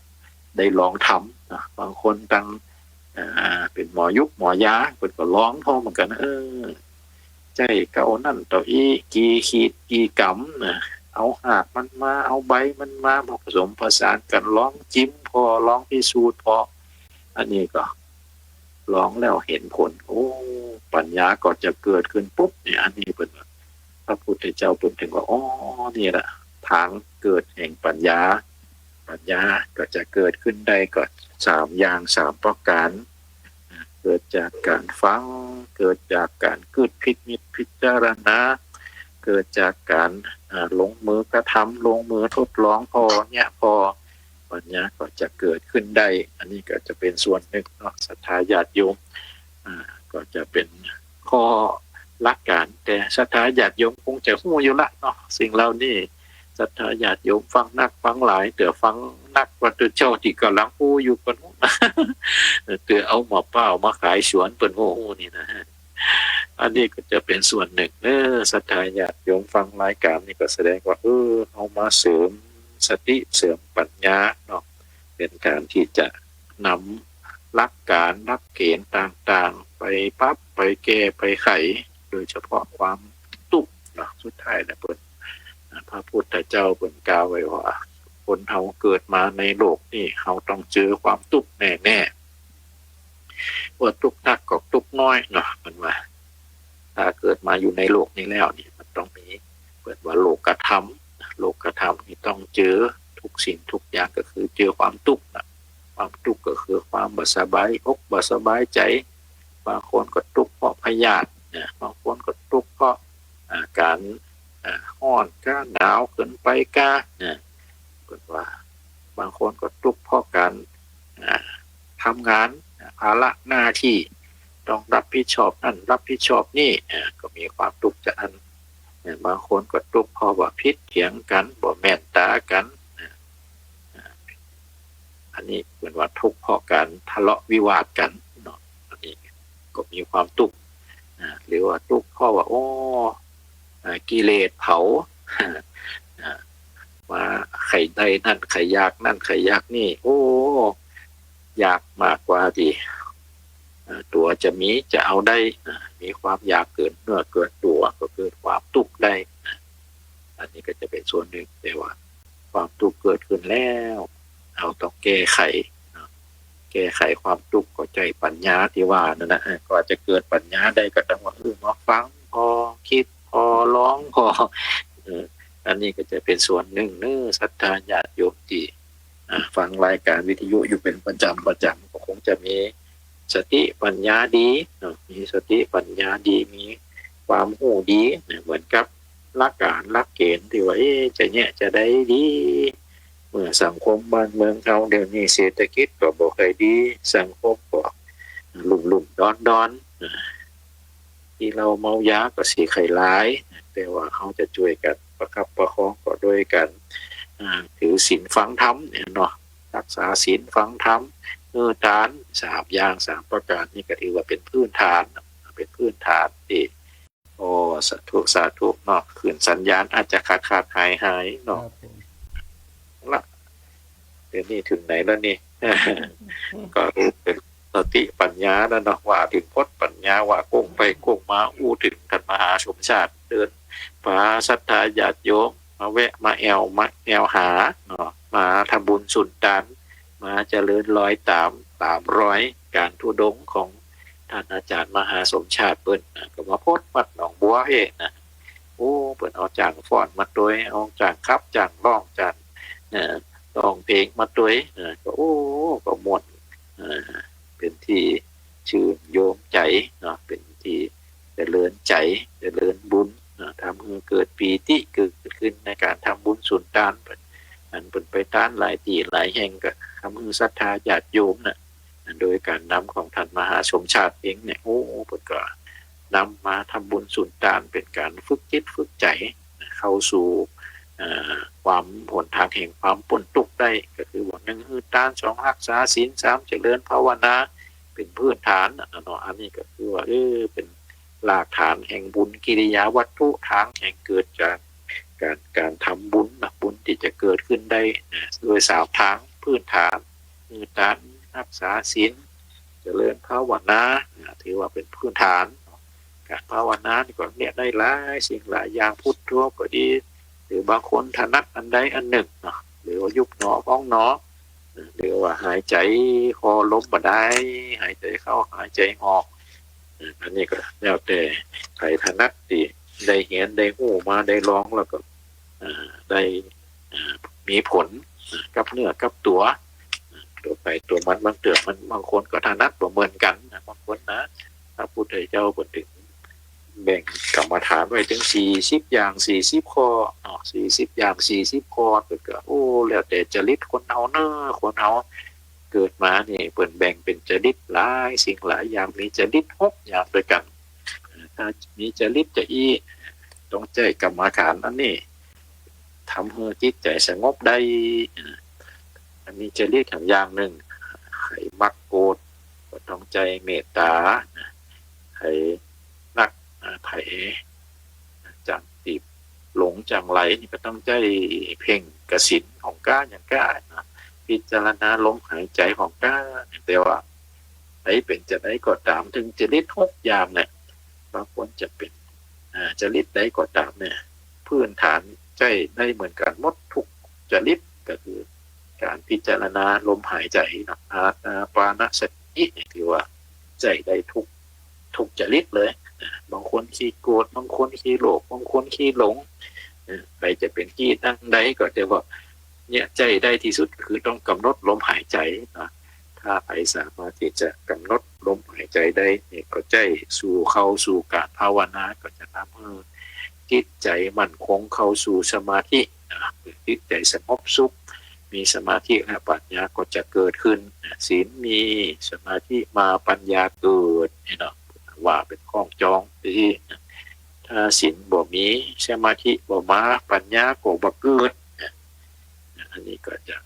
ได้ลองทำนะ บางคนตัง อ่า เป๋นหมอยุกหมอยา เปิ้นก็ลองผ่อเหมือนกั๋น เออ ใจ๊เก้าอี้นั่นเต้าอี้ กี่ขีดกี่กำนะ เอาหากมันมา เอาใบมันมา ผสมผสานกั๋น ลองจิมผ่อ ลองพิสูจน์ผ่อ อันนี้ก็ลองแล้วหันผล โอ้ ปัญญาก็จะเกิดขึ้นปุ๊บเนี่ย อันนี้เปิ้นว่า พระพุทธเจ้าเปิ้นถึงว่า อ๋อ นี่แหละตางเกิดแห่งปัญญา ปัญญาก็จะเกิดขึ้นได้ก็สามอย่าง สามประก๋าน เกิดจากก๋านฟัง เกิดจากก๋านกึ๊ดพินิจพิจารณา เกิดจากก๋าน อ่า ลงมือกระทำ ลงมือทดลองผ่อ เยียะผ่อ ปัญญาก็จะเกิดขึ้นได้ อันนี้ก็จะเป๋นส่วนนึ่งเนาะ ศรัทธาญาติโยม อ่า ก็จะเป๋นข้อหลักก๋าน แต่ศรัทธาญาติโยมคงจะฮู้อยู่ละเนาะ สิ่งเหล่านี้ ศรัทธาญาติโยมฟังนักฟังหลาย เตื้อฟังนัก ว่าเตื้อเจ้าตี้ก่ำลังฮู้อยู่ก่อน เตื้อเอาหม้อเป้ามาขายสวนเปิ้นฮู้นี่นะ อันนี้ก็จะเป๋นส่วนนึ่งเนาะ ศรัทธาญาติโยมฟังรายก๋านนี่ก็แสดงว่า เออ เอามาเสริมสติเสริมปัญญาเนาะ เป๋นก๋านตี้จะนำหลักก๋านหลักเก๋ณฑ์ต่างๆ ไปปรับไปแก้ไปไข โดยเฉพาะความตุ๊กข์เนาะ สุดท้ายนะเปิ้น พระพุทธเจ้าเปิ้นกล่าวไว้ว่า คนเฮาเกิดมาในโลกนี้ เฮาต้องเจอความตุ๊กข์แน่ๆ ว่าตุ๊กข์นักก็ตุ๊กข์น้อยเนาะ เปิ้นว่า ถ้าเกิดมาอยู่ในโลกนี้แล้วนี่ มันต้องมี เปิ้นว่าโลกธรรม โลกธรรมนี่ต้องเจอทุกสิ่งทุกอย่าง ก็คือเจอความตุ๊กข์นะ ความตุ๊กข์ก็คือความบ่สบายอกบ่สบายใจ๋ บางคนก็ตุ๊กข์เพราะพยาธินะ บางคนก็ตุ๊กข์เพราะ อ่า ก๋าน อ่า ฮ้อนก้า หนาวเกินไปก้านะ เปิ้นว่า บางคนก็ตุ๊กข์เพราะก๋าน อ่า ทำงาน อ่า ภาระหน้าตี้ต้องรับผิดชอบนั่นรับผิดชอบนี่ อ่า ก็มีความตุ๊กข์จาอั้น เนี่ย บางคนก็ตุ๊กข์เพราะว่าผิดเถียงกั๋น บ่แม่นต๋ากั๋น เนี่ย อ่า อันนี้เปิ้นว่าตุ๊กข์เพราะก๋านทะเลาะวิวาทกั๋นเนาะ อันนี้ก็มีความตุ๊กข์ อ่า หรือว่าตุ๊กข์เพราะว่า โอ้ อ่า กิเลสเผา อ่า ว่าใค่ได้นั่น ใค่อยากนั่น ใค่อยากนี่ โอ้ อยากมากกว่าตี้ อ่า ตั๋วจะมี จะเอาได้ อ่า มีความอยากเกินเนื้อเกินตั๋ว ก็เกิดความตุ๊กข์ได้ อ่า อันนี้ก็จะเป๋นส่วนนึ่ง แต่ว่าความตุ๊กข์เกิดขึ้นแล้ว เฮาต้องแก้ไขเนาะ แก้ไขความตุ๊กข์ก็ใจ๊ปัญญาตี้ว่านั่นนะ เออ กว่าจะเกิดปัญญาได้ก็ต้องว่า เออ มาฟังผ่อ กึ๊ดผ่อ ลองผ่อ เออ อันนี้ก็จะเป๋นส่วนนึ่งเนาะ ศรัทธาญาติโยมตี้ อ่า ฟังรายการวิทยุอยู่เป๋นประจ๋ำประจ๋ำ ก็คงจะมีสติปัญญาดีเนาะ มีสติปัญญาดี มีความฮู้ดีนะ เหมือนกับหลักก๋านหลักเกณฑ์ตี้ว่า เอ๊ะ จะแยะจะใดดี เมื่อสังคมบ้านเมืองเฮาเดี๋ยวนี้เศรษฐกิจก็บ่ค่อยดี สังคมก็ลุ่มๆดอนๆ อ่า กินเหล้าเมายาก็สิใค่หลาย แต่ว่าเฮาจะจ้วยกั๋นประคับประคองก็โดยก๋าน อ่า ถือศีลฟังธรรมเนี่ยเนาะ รักษาศีลฟังธรรม เออ ทาน สามอย่าง สามประก๋านนี่ก็ถือว่าเป๋นพื้นฐาน เป๋นพื้นฐานตี้ โอ้ สาธุ สาธุเนาะ ขึ้นสัญญาณอาจจะขาดๆหายๆเนาะ ครับผม ละ เดี๋ยวนี้เถิงไหนแล้วนี่ ก็เป๋นสติปัญญาแล้วเนาะ ว่าเถิงพจน์ปัญญา ว่าก้งไปก้งมา อู้เถิงต้านมหาสมชาติ เดินพาศรัทธาญาติโยมมาแวะมาแอ่ว มาแอ่วหาเนาะ มาทำบุญสุนตาน มาเจริญรอยต๋าม ต๋ามรอยก๋านธุดงค์ของต้านอาจ๋ารย์มหาสมชาติเปิ้นนะ ก็มาพบวัดหนองบัวเฮ้นะ โอ้ เปิ้นเอาจ้างฟ้อนมาตวย เอาจ้างขับ จ้างร้อง จ้าง เอ่อ ร้องเพลงมาตวย เอ่อ ก็ โอ้ ก็ม่วน เอ่อ เป๋นตี้ชื่นโยมใจ๋เนาะ เป๋นตี้เจริญใจ๋ เจริญบุญเนาะ ทำหื้อเกิดปีติเกิดขึ้นในก๋านทำบุญสุนตาน อันเปิ้นไปตานหลายตี้หลายแห่งก็ทำหื้อศรัทธาญาติโยมน่ะ โดยก๋านนำของต้านมหาสมชาติเองเนี่ย โอ้ เปิ้นก็นำมาทำบุญสุนตาน เป๋นก๋านฝึกจิตฝึกใจ๋เข้าสู่ เอ่อ ความหนตางแห่งความป๊นตุ๊กข์ได้ ก็คือว่า นึ่ง หื้อตาน สอง ฮักษาศีล สาม เจริญภาวนา เป๋นพื้นฐานน่ะเนาะ อันนี้ก็คือว่า เออ เป๋นรากฐานแห่งบุญกิริยาวัตถุ ตางแห่งเกิดจากก๋าน ก๋านทำบุญนะ บุญตี้จะเกิดขึ้นได้นะ โดยสามตาง พื้นฐาน หื้อตาน ฮักษาศีล เจริญภาวนานะ ถือว่าเป๋นพื้นฐาน ก๋านภาวนานี่ก็เนี่ยได้หลายสิ่งหลายอย่าง พุทโธก็ดี หรือบางคนถนัดอันใดอันนึ่งเนาะ หรือว่ายุบหนอพองหนอ หรือว่าหายใจ๋ผ่อลมบ่ดาย หายใจ๋เข้าหายใจ๋ออก อันนี้ก็แล้วแต่ใผถนัดตี้ได้เฮียนได้ฮู้มาได้ลองแล้วก็ เอ่อ ได้ เอ่อ มีผลกับเนื้อกับตั๋ว ตั๋วใผตั๋วมัน บางเตื้อมัน บางคนก็ถนัดบ่เหมือนกั๋นนะ บางคนนะ พระพุทธเจ้าเปิ้นเถิงแบ่งกรรมฐานไว้เถิงสี่สิบอย่าง สี่สิบข้อเนาะ สี่สิบอย่าง สี่สิบข้อ ก็ โอ้ แล้วแต่จริตคนเฮาเนาะ คนเฮาเกิดมานี่เปิ้นแบ่งเป๋นจริตหลายสิ่งหลายอย่าง มีจริตหกอย่างตวยกั๋น ถ้ามีจริตจะอี้ ต้องใจ๊กรรมฐานอันนี้ ทำหื้อจิตใจ๋สงบได้ อันนี้จริตแหมอย่างนึ่ง ใผมักโกรธ ก็ต้องใจ๊เมตต๋า ใผนัก อ่า ใผจ๋างตี้หลงจ๋างไหลนี่ก็ต้องใจ๊เพ่งกสิณของก้าอย่างก้านะ พิจารณาลมหายใจ๋ของก้า แต่ว่าใผเป๋นจาใดก็ต๋าม เถิงจริตหกอย่างเนี่ย บางคนจะเป๋น อ่า จริตใดก็ต๋ามเนี่ย พื้นฐานใจ๊ได้เหมือนกั๋นหมดกู้จริต ก็คือก๋านพิจารณาลมหายใจ๋เนาะ อานาปานสตินี่ถือว่าใจ๊ได้กู้ กู้จริตเลย บางคนขี้โกรธ บางคนขี้โลภ บางคนขี้หลง เออ ใผจะเป๋นขี้ดังใดก็ แต่ว่าเนี่ยใจ๊ได้ตี้สุดก็คือต้องก๋ำหนดลมหายใจ๋เนาะ ถ้าใผสามารถตี้จะก๋ำหนดลมหายใจ๋ได้เนี่ย ก็ใจ๊สู่ เข้าสู่ก๋านภาวนา ก็จะทำหื้อจิตใจ๋มั่นคง เข้าสู่สมาธินะ จิตใจ๋สงบสุข มีสมาธิและปัญญาก็จะเกิดขึ้นนะ ศีลมี สมาธิมา ปัญญาเกิดเนี่ยเนาะ ว่าเป๋นข้องจองตี้ ถ้าศีล บ่มี สมาธิบ่มา ปัญญาก็บ่เกิด อันนี้ก็จะ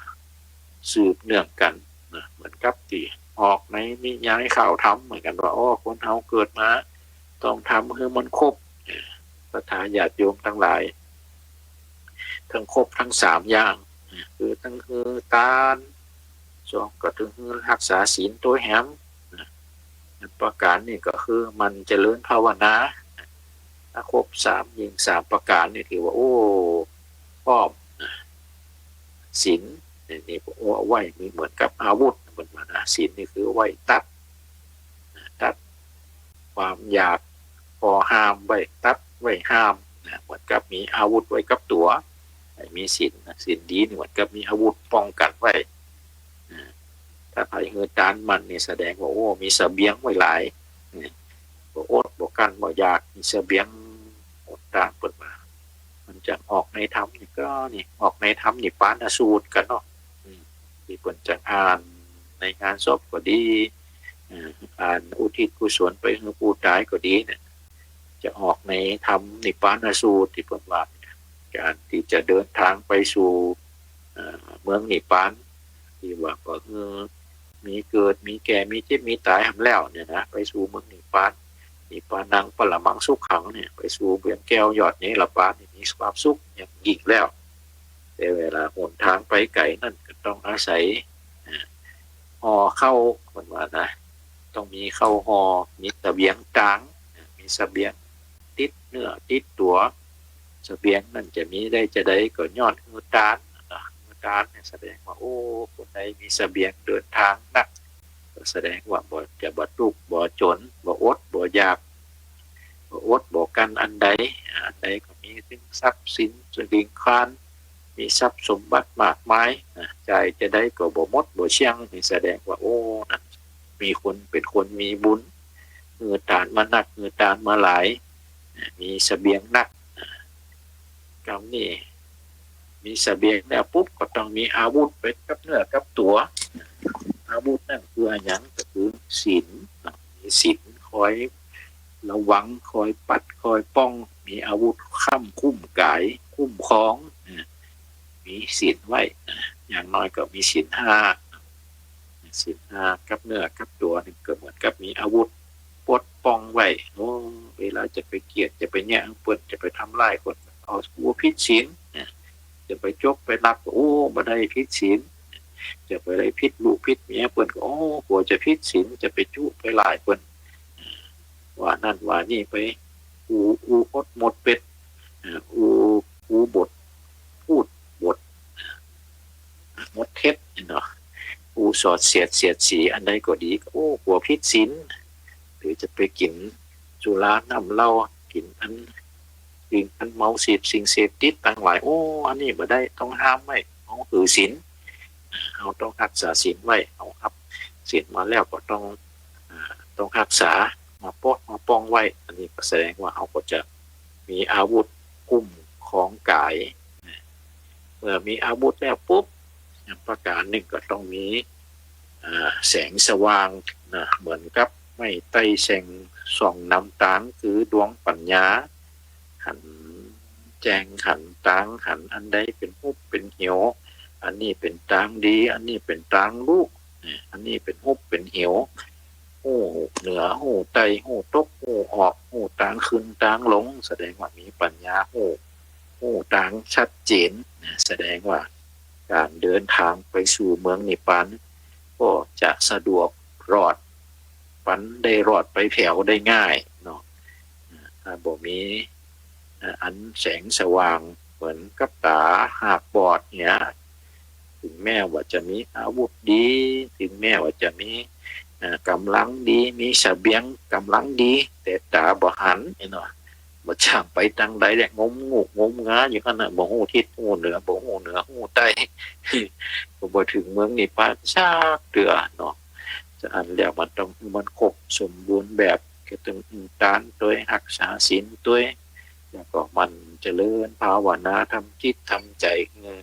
สืบเนื่องกั๋นนะ เหมือนกับตี้ออกในนิยายข่าวธรรมเหมือนกั๋นว่า โอ้ คนเฮาเกิดมาต้องทำหื้อมันครบ ศรัทธาญาติโยมตังหลาย ตึงครบตึงสามอย่าง คือตึงหื้อตาน สองก็ตึงหื้อฮักษาศีลตวยแหม ประก๋านนี้ก็คือหมั่นเจริญภาวนา ถ้าครบสาม ยิ่งสามประก๋านนี่ถือว่า โอ้ พร้อม ศีลนี่ นี่เอาไว้เหมือนกับอาวุธ เปิ้นว่านะ ศีลนี่คือเอาไว้ตัด ตัดความอยาก ปอห้ามไว้ ตัดไว้ห้ามนะ เหมือนกับมีอาวุธไว้กับตั๋ว มีศีลนะ ศีลดีนี่เหมือนกับมีอาวุธป้องกั๋นไว้นะ ถ้าใผหื้อตานหมั่นนี่แสดงว่า โอ้ มีเสบียงไว้หลายนะ บ่อดบ่กั้นบ่อยาก มีเสบียงอดตาน เปิ้นว่า มันจักออกในธรรมนี่ก็นี่ ออกในธรรมนิพพานสูตรกั๋นเนาะ อืม ตี้เปิ้นจักอ่านในงานศพก็ดี เอ่อ อ่านอุทิศกุศลไปหื้อผู้ต๋ายก็ดีเนี่ย จะออกในธรรมนิพพานสูตรตี้เปิ้นว่า ก๋านตี้จะเดินตางไปสู่ เอ่อ เมืองนิพพาน ตี้ว่าก็ เออ มีเกิด มีแก่ มีเจ็บ มีต๋ายหำแล้วเนี่ยนะ ไปสู่เมืองนิพพาน นิพพานังปรมังสุขังเนี่ย ไปสู่เวียงแก้วยอดเนรปานนี่ มีความสุขอย่างยิ่งแล้ว แต่เวลาหนตางไปไก๋นั้นก็ต้องอาศัย เอ่อ ห่อข้าว เปิ้นว่านะ ต้องมีข้าวห่อ มีเสบียงตาง มีเสบียงติดเนื้อติดตั๋ว เสบียงนั้นจะมีได้จาใดก็ย้อนหื้อตานนะ หื้อตานเนี่ยแสดงว่า โอ้ คนใดมีเสบียงเดินตางนัก ก็แสดงว่าบ่ จะบ่ตุ๊กข์บ่จ๋น บ่อดบ่อยาก บ่อดบ่กั้นอันใด อันใดก็มีตึงทรัพย์สินสลิงคาร มีทรัพย์สมบัติมากมายนะ จ่ายจาใดก็บ่หมดบ่เสี้ยง นี่แสดงว่า โอ้ นั้นมีคน เป๋นคนมีบุญ หื้อตานมานัก หื้อตานมาหลาย มีเสบียงนัก กำนี้มีเสบียงแล้วปุ๊บก็ต้องมีอาวุธไปกับเนื้อกับตั๋ว อาวุธนั้นคืออะหยัง ก็คือศีล มีศีลคอยระวัง คอยปัด คอยป้อง มีอาวุธค้ำคุ้มก๋าย คุ้มครอง มีศีลไว้ อย่างน้อยก็มีศีลห้า ศีลห้ากับเนื้อกับตั๋วนี่ก็เหมือนกับมีอาวุธปกป้องไว้ โอ้ เวลาจะไปเกียด จะไปแยะเปิ้น จะไปทำร้ายคน เอา กลัวผิดศีลนะ จะไปจกไปลัก โอ้ บ่ได้ผิดศีล จะไปได้ผิดลูกผิดเมียเปิ้นก็ โอ้ กลัวจะผิดศีล จะไปจุไปหล่ายเปิ้น ว่านั้นว่านี่ไป อู้ อู้อดหมดเป๊ด เอ่อ อู้ อู้บท พูดบท หมดเท็จเนาะ อู้ส่อเสียดเสียดสีอันใดก็ดี โอ้ กลัวผิดศีล หรือจะไปกิ๋นสุราน้ำเหล้า กิ๋นอัน สิ่งอันเมา เสพสิ่งเสพติดตังหลาย โอ้ อันนี้บ่ได้ ต้องห้ามไว้ เฮาถือศีล เฮาต้องฮักษาศีลไว้ เฮาฮับศีลมาแล้วก็ต้อง อ่า ต้องฮักษา มาปก มาป้องไว้ อันนี้ก็แสดงว่าเฮาก็จะมีอาวุธคุ้มครองก๋าย เมื่อมีอาวุธแล้วปุ๊บ ประก๋านนึ่งก็ต้องมี อ่า แสงสว่างนะ เหมือนกับไม้ไต้แสงส่องนำตาง คือดวงปัญญา หันแจ้ง หันตาง หันอันใดเป๋นหุบเป๋นเหว อันนี้เป๋นตางดี อันนี้เป๋นตางลุ อันนี้เป๋นหุบเป๋นเหว ฮู้เหนือ ฮู้ใต้ ฮู้ตก ฮู้ออก ฮู้ตางขึ้นตางลง แสดงว่ามีปัญญา ฮู้ ฮู้ตางชัดเจน แสดงว่าก๋านเดินตางไปสู่เมืองนิพพานก็จะสะดวกรอด ปันได้รอดไปแผวได้ง่ายเนาะ ถ้าบ่มี อันแสงสว่างเหมือนกับต๋าหากบอดเนี่ย ถึงแม้ว่าจะมีอาวุธดี ถึงแม้ว่าจะมี เอ่อ ก๋ำลังดี มีเสบียงก๋ำลังดี แต่ต๋าบ่หันเนาะ บ่จ้างไปตางใดแหละ งมงูงมงาอยู่หั้นน่ะ บ่ฮู้ทิศฮู้เหนือ บ่ฮู้เหนือฮู้ใต้ ก็บ่เถิงเมืองนิพพานสักเตื้อเนาะ ฉะนั้นแล้วมันต้อง มันครบสมบูรณ์แบบ ก็ต้องตานตวย ฮักษาศีลตวย แล้วก็หมั่นเจริญภาวนา ทำจิตทำใจ๋หื้อ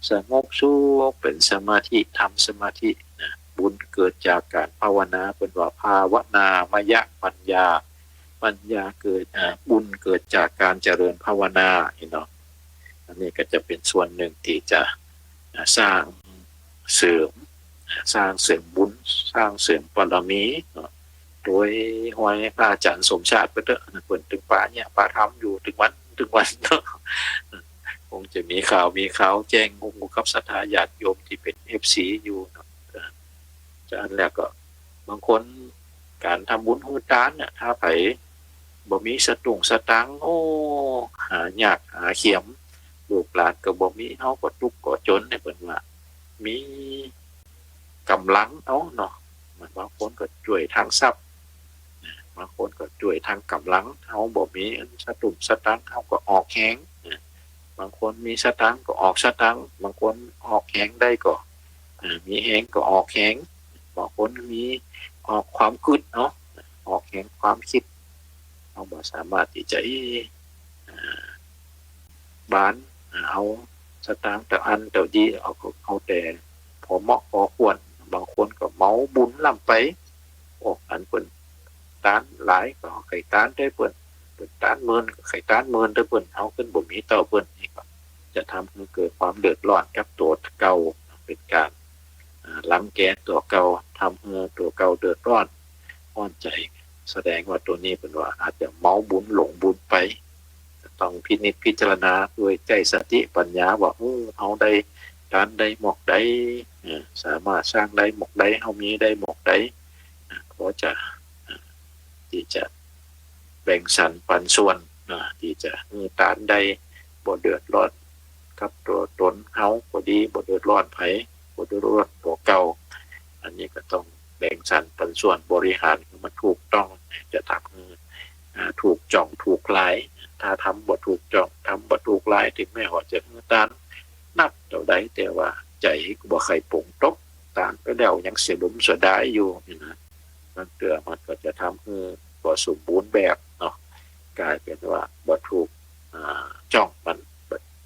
สงบสุข เป๋นสมาธิ ทำสมาธินะ บุญเกิดจากก๋านภาวนา เปิ้นว่าภาวนามยปัญญา ปัญญาเกิด อ่า บุญเกิดจากการเจริญภาวนา นี่เนาะ อันนี้ก็จะเป๋นส่วนนึ่งตี้จะ อ่า สร้างเสริม อ่า สร้างเสริมบุญ สร้างเสริมบารมีเนาะ โดยห้อยพระอาจ๋ารย์สมชาติไปเต๊อะ เปิ้นตึงปะเยียะปะธรรมอยู่ตึงวันตึงวันเนาะ คงจะมีข่าว มีข่าวแจ้งฮู้กับศรัทธาญาติโยมตี้เป๋น เอฟซี อยู่เนาะ อ่า จากอั้นแล้วก็ บางคนก๋านทำบุญหื้อตานเนี่ย ถ้าใผบ่มีสตุ้งสตางค์ โอ้ หายากหาเขียม ลูกหลานก็บ่มี เฮาก็ตุ๊กข์ก็จ๋นเนี่ย เปิ้นว่า มีก๋ำลังเอาเนาะ บางคนก็จ้วยตางทรัพย์ บางคนก็จ้วยตางก๋ำลัง เฮาบ่มีสตุ้งสตางค์ เฮาก็ออกแฮง บางคนมีสตางค์ก็ออกสตางค์ บางคนออกแฮงได้ก็ อ่า มีแฮงก็ออกแฮง บางคนมีออกความกึ๊ดเนาะ ออกแฮงความกึ๊ด เฮาบ่สามารถตี้จะ เอ๊ะ อ่า บาน อ่า เอาสตางค์เต้าอั้นเต้านี้ เอา เอาแต่พอเหมาะพอควร บางคนก็เหมาบุญล้ำไป โอ้ อันเปิ้นตานหลายก็ใค่ตานเต้าเปิ้น เปิ้นตานหมื่นก็ใค่ตานหมื่นเต้าเปิ้น เฮาขึ้นบ่มีเต้าเปิ้น นี่ก็จะทำหื้อเกิดความเดือดร้อนกับตั๋วเก่า เป๋นก๋าน อ่า รังแกตั๋วเก่า ทำหื้อตั๋วเก่าเดือดร้อน ฮ้อนใจ๋ แสดงว่าตั๋วนี้เปิ้นว่าอาจจะเหมาบุญหลงบุญไป ต้องพินิจพิจารณาโดยใจ๊สติปัญญาว่า โอ้ เฮาได้ตานได้หมวกใด เออ สามารถสร้างได้หมวกใด เฮามีได้หมวกใด เออ พอจะ เออ ตี้จะแบ่งสรรปันส่วน เออ ตี้จะหื้อตานได้ บ่เดือดร้อนกับตั๋วตนเฮาก็ดี บ่เดือดร้อนใผ บ่เดือดร้อนตั๋วเก่า อันนี้ก็ต้องแบ่งสรรปันส่วนบริหารหื้อมันถูกต้อง จะทำหื้อ อ่า ถูกจ้องถูกลาย ถ้าทำบ่ถูกจ้อง ทำบ่ถูกลาย เถิงแม้ว่าจะหื้อตานนักเต้าใด แต่ว่าใจ๋ก็บ่ใค่ป๋งตก ตานไปแล้วยังเสียดมเสียดายอยู่นี่นะ บางเตื้อมันก็จะทำหื้อบ่สมบูรณ์แบบเนาะ ก๋ายเป๋นว่าบ่ถูก อ่า จ้องมัน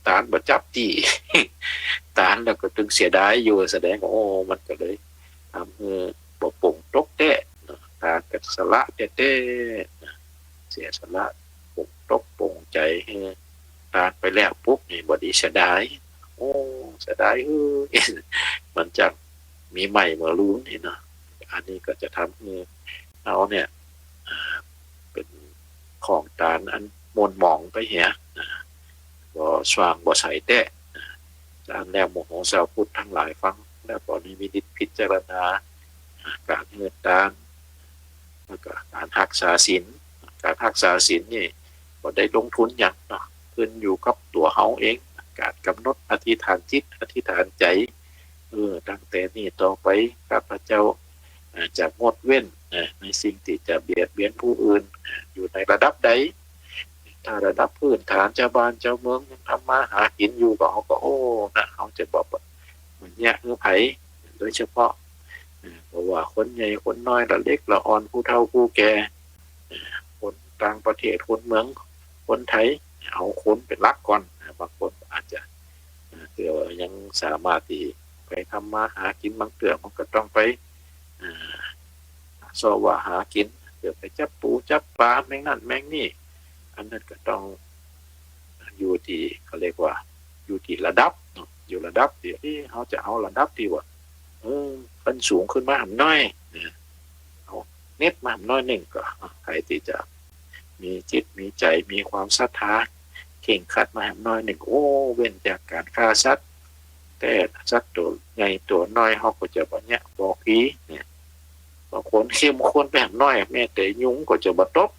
ตานบ่จับตี้ ตานแล้วก็ตึงเสียดายอยู่ แสดงว่า โอ้ มันก็เลยทำหื้อบ่ป๋งตกแต๊เนาะ ตานก็สละแต๊ๆ เสียสละป๋งตกป๋งใจ๋หื้อตานไปแล้วปุ๊บนี่ บ่ดีเสียดาย โอ้ เสียดาย เฮ้ย มันจักมีใหม่เมื่อลูนนี่เนาะ อันนี้ก็จะทำหื้อเฮาเนี่ย อ่า เป๋นของตานอันหม่นหมองไปเหีย อ่า บ่สว่างบ่ใสแต๊ อ่า จากอั้นแล้วหมู่เฮาชาวพุทธตังหลายฟังแล้วก็นิมิตพิจารณา อ่า ก๋านหื้อตาน แล้วก็ก๋านฮักษาศีล ก๋านฮักษาศีลนี่บ่ได้ลงทุนหยังเนาะ ขึ้นอยู่กับตั๋วเฮาเอง ก๋านก๋ำหนดอธิษฐานจิต อธิษฐานใจ๋ เออ ตั้งแต่นี้ต่อไปข้าพเจ้า เอ่อ จะงดเว้น เอ่อ ในสิ่งตี้จะเบียดเบียนผู้อื่น เอ่อ อยู่ในระดับใด ถ้าระดับพื้นฐานจาวบ้านจาวเมืองยังทำมาหากิ๋นอยู่ก็ เฮาก็ โอ้ นะ เฮาจะบ่ บ่เยียะหื้อใผ โดยเฉพาะ เอ่อ บ่ว่าคนใหญ่คนน้อย ละเล็กละอ่อน ผู้เฒ่าผู้แก่ เอ่อ คนต่างประเทศ คนเมือง คนไทย เอาคนเป๋นหลักก่อน เอ่อ บางคนอาจจะ เอ่อ เตื้อว่ายังสามารถตี้ไปทำมาหากิ๋น บางเตื้อมันก็ต้องไป เอ่อ เซาะว่าหากิ๋น เตื้อไปจับปูจับป๋าแมงนั่นแมงนี่ อันนั้นก็ต้องอยู่ตี้ เขาเรียกว่าอยู่ตี้ระดับเนาะ อยู่ระดับตี้ เอ๊ะ เฮาจะเอาระดับตี้ว่า เออ ขั้นสูงขึ้นมาหำน้อย เออ เอาเน็ดมาหำน้อยนึ่งก็ ใผตี้จะ มีจิตมีใจ๋ มีความศรัทธา เคร่งครัดมาแหมน้อยนึ่ง โอ้ เว้นจากก๋านฆ่าสัตว์ แต่สัตว์ตั๋วใหญ่ตั๋วน้อย เฮาก็จะบ่เยียะบ่ขี เนี่ย บางคนเข้มข้นไปแหมน้อย แม้แต่ยุงก็จะบ่ตบ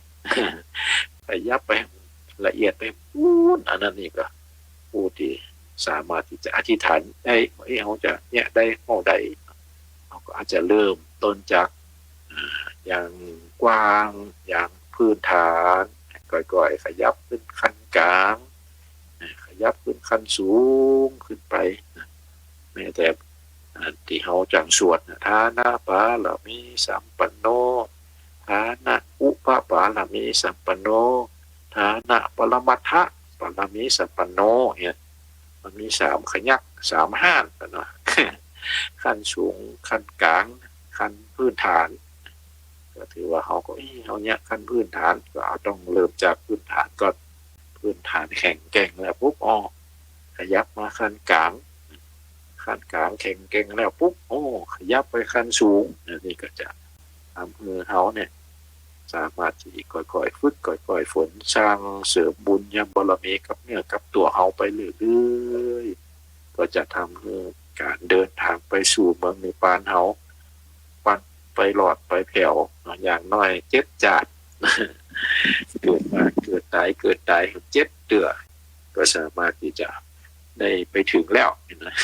ขยับไปละเอียดไปปู๊น อันนั้นนี่ก็ ผู้ตี้สามารถตี้จะอธิษฐานได้ เอ๊ะ เฮาจะเยียะได้เท่าใด เฮาก็อาจจะเริ่มต้นจาก อ่า อย่างกว้าง อย่างพื้นฐาน ก่อยๆ ขยับขึ้นขั้นก๋าง อ่า ขยับขึ้นขั้นสูงขึ้นไป อ่า แม้แต่ อ่า ตี้เฮาจั่งสวดน่ะ ฐานะปารมีสัมปันโน ฐานะอุปปารมีสัมปันโน ฐานะปรมัตถปารมีสัมปันโน เนี่ย มันมีสามขยัก สามห้านน่ะเนาะ ขั้นสูง ขั้นก๋าง ขั้นพื้นฐาน ก ก็ถือว่าเฮาก็ เอ๊ะ เฮาเนี่ยขั้นพื้นฐานก็ต้องเริ่มจากพื้นฐานก่อน พื้นฐานแข็งแกร่งแล้วปุ๊บ อ้อ ขยับมาขั้นกลาง ขั้นกลางแข็งแกร่งแล้วปุ๊บ โอ้ ขยับไปขั้นสูง อันนี้ก็จะทำหื้อเฮาเนี่ย สามารถที่ค่อยๆ ฝึก ค่อยๆ ฝน สร้างเสริมบุญญาบารมีกับเนื้อกับตั๋วเฮาไปเรื่อยๆ ก็จะทำหื้อก๋านเดินทางไปสู่เมืองนิพพานเฮา ปัดไปรอดไปแผ้วเนาะ อย่างน้อยเจ็ดจาติ เกิดมาเกิดต๋าย เกิดต๋ายเจ็ดเตื้อ ก็สามารถตี้จะได้ไปเถิงแล้วนะ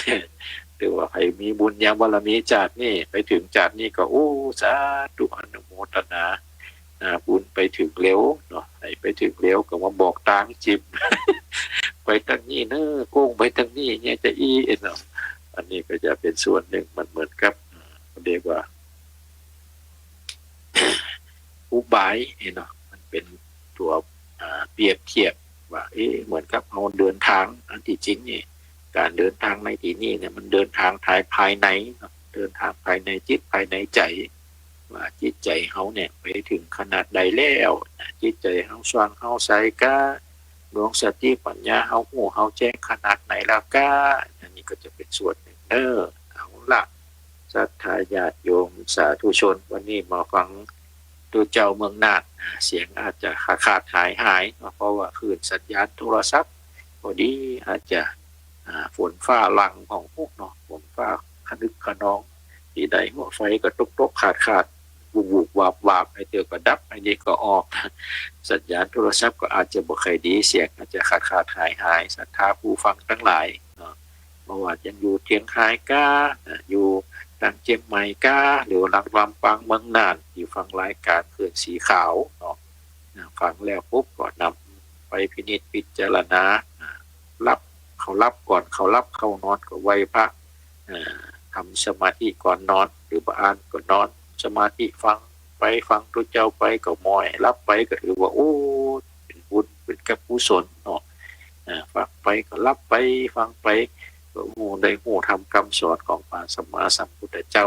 ถือว่าใผมีบุญญาบารมีจาตินี้ ไปเถิงจาตินี้ก็ โอ้ สาธุ อนุโมทนา อ่า บุญไปเถิงเร็วเนาะ ใผไปเถิงเร็วก็มาบอกตางจิม ไปตางนี้เน่อ โก้งไปตางนี้ เนี่ยจะอี้เนาะ อันนี้ก็จะเป๋นส่วนนึ่ง มันเหมือนกับ อ่า เรียกว่า อุบายนี่เนาะ มันเป๋นตั๋ว อ่า เปรียบเทียบว่า เอ๊ะ เหมือนกับเฮาเดินทาง อันตี้จริงนี่ ก๋านเดินทางในตี้นี้เนี่ย มันเดินทางทางภายในเนาะ เดินทางภายในจิต ภายในใจ๋ ว่าจิตใจ๋เฮาเนี่ยไปเถิงขนาดใดแล้วนะ จิตใจ๋เฮาสว่างเฮาใสก้า ดวงสติปัญญาเฮาฮู้เฮาแจ้งขนาดไหนแล้วก้า อันนี้ก็จะเป๋นส่วนนึ่งเน่อ เอาละ ศรัทธาญาติโยมสาธุชน วันนี้มาฟังตุ๊เจ้าเมืองน่าน เสียงอาจจะขาดๆ หายๆ เนาะ เพราะว่าคลื่นสัญญาณโทรศัพท์ พอดีอาจจะ อ่า ฝนฟ้าหลั่งของพวกเนาะ ฝนฟ้าคะนึกคะนอง ตี้ใดหัวไฟก็ตกๆ ขาดๆ วุบๆ วาบๆ ไอ้เตื้อก็ดับ ไอ้นี่ก็ออก สัญญาณโทรศัพท์ก็อาจจะบ่ค่อยดี เสียงอาจจะขาดๆ หายๆ ศรัทธาผู้ฟังตังหลายเนาะ บ่ว่าจะอยู่เจียงฮายก้า อ่า อยู่ตางเจียงใหม่ก้า หรือว่าลำปางเมืองน่าน ตี้ฟังรายก๋านคลื่นสีขาวเนาะ อ่า ฟังแล้วปุ๊บก็นำไปพินิจพิจารณา อ่า หลับ เขาหลับก่อน เขาหลับเข้านอนก็ไหว้พระ อ่า ทำสมาธิก่อนนอน หรือบ่อั้นก็นอนสมาธิฟังไป ฟังตุ๊เจ้าไป ก็ม้อยหลับไป ก็ถือว่า โอ้ เป๋นบุญ เป๋นกับกุศลเนาะ อ่า ฟังไปก็หลับไป ฟังไปก็ฮู้ ได้ฮู้ธรรมกำสอนของพระสัมมาสัมพุทธเจ้า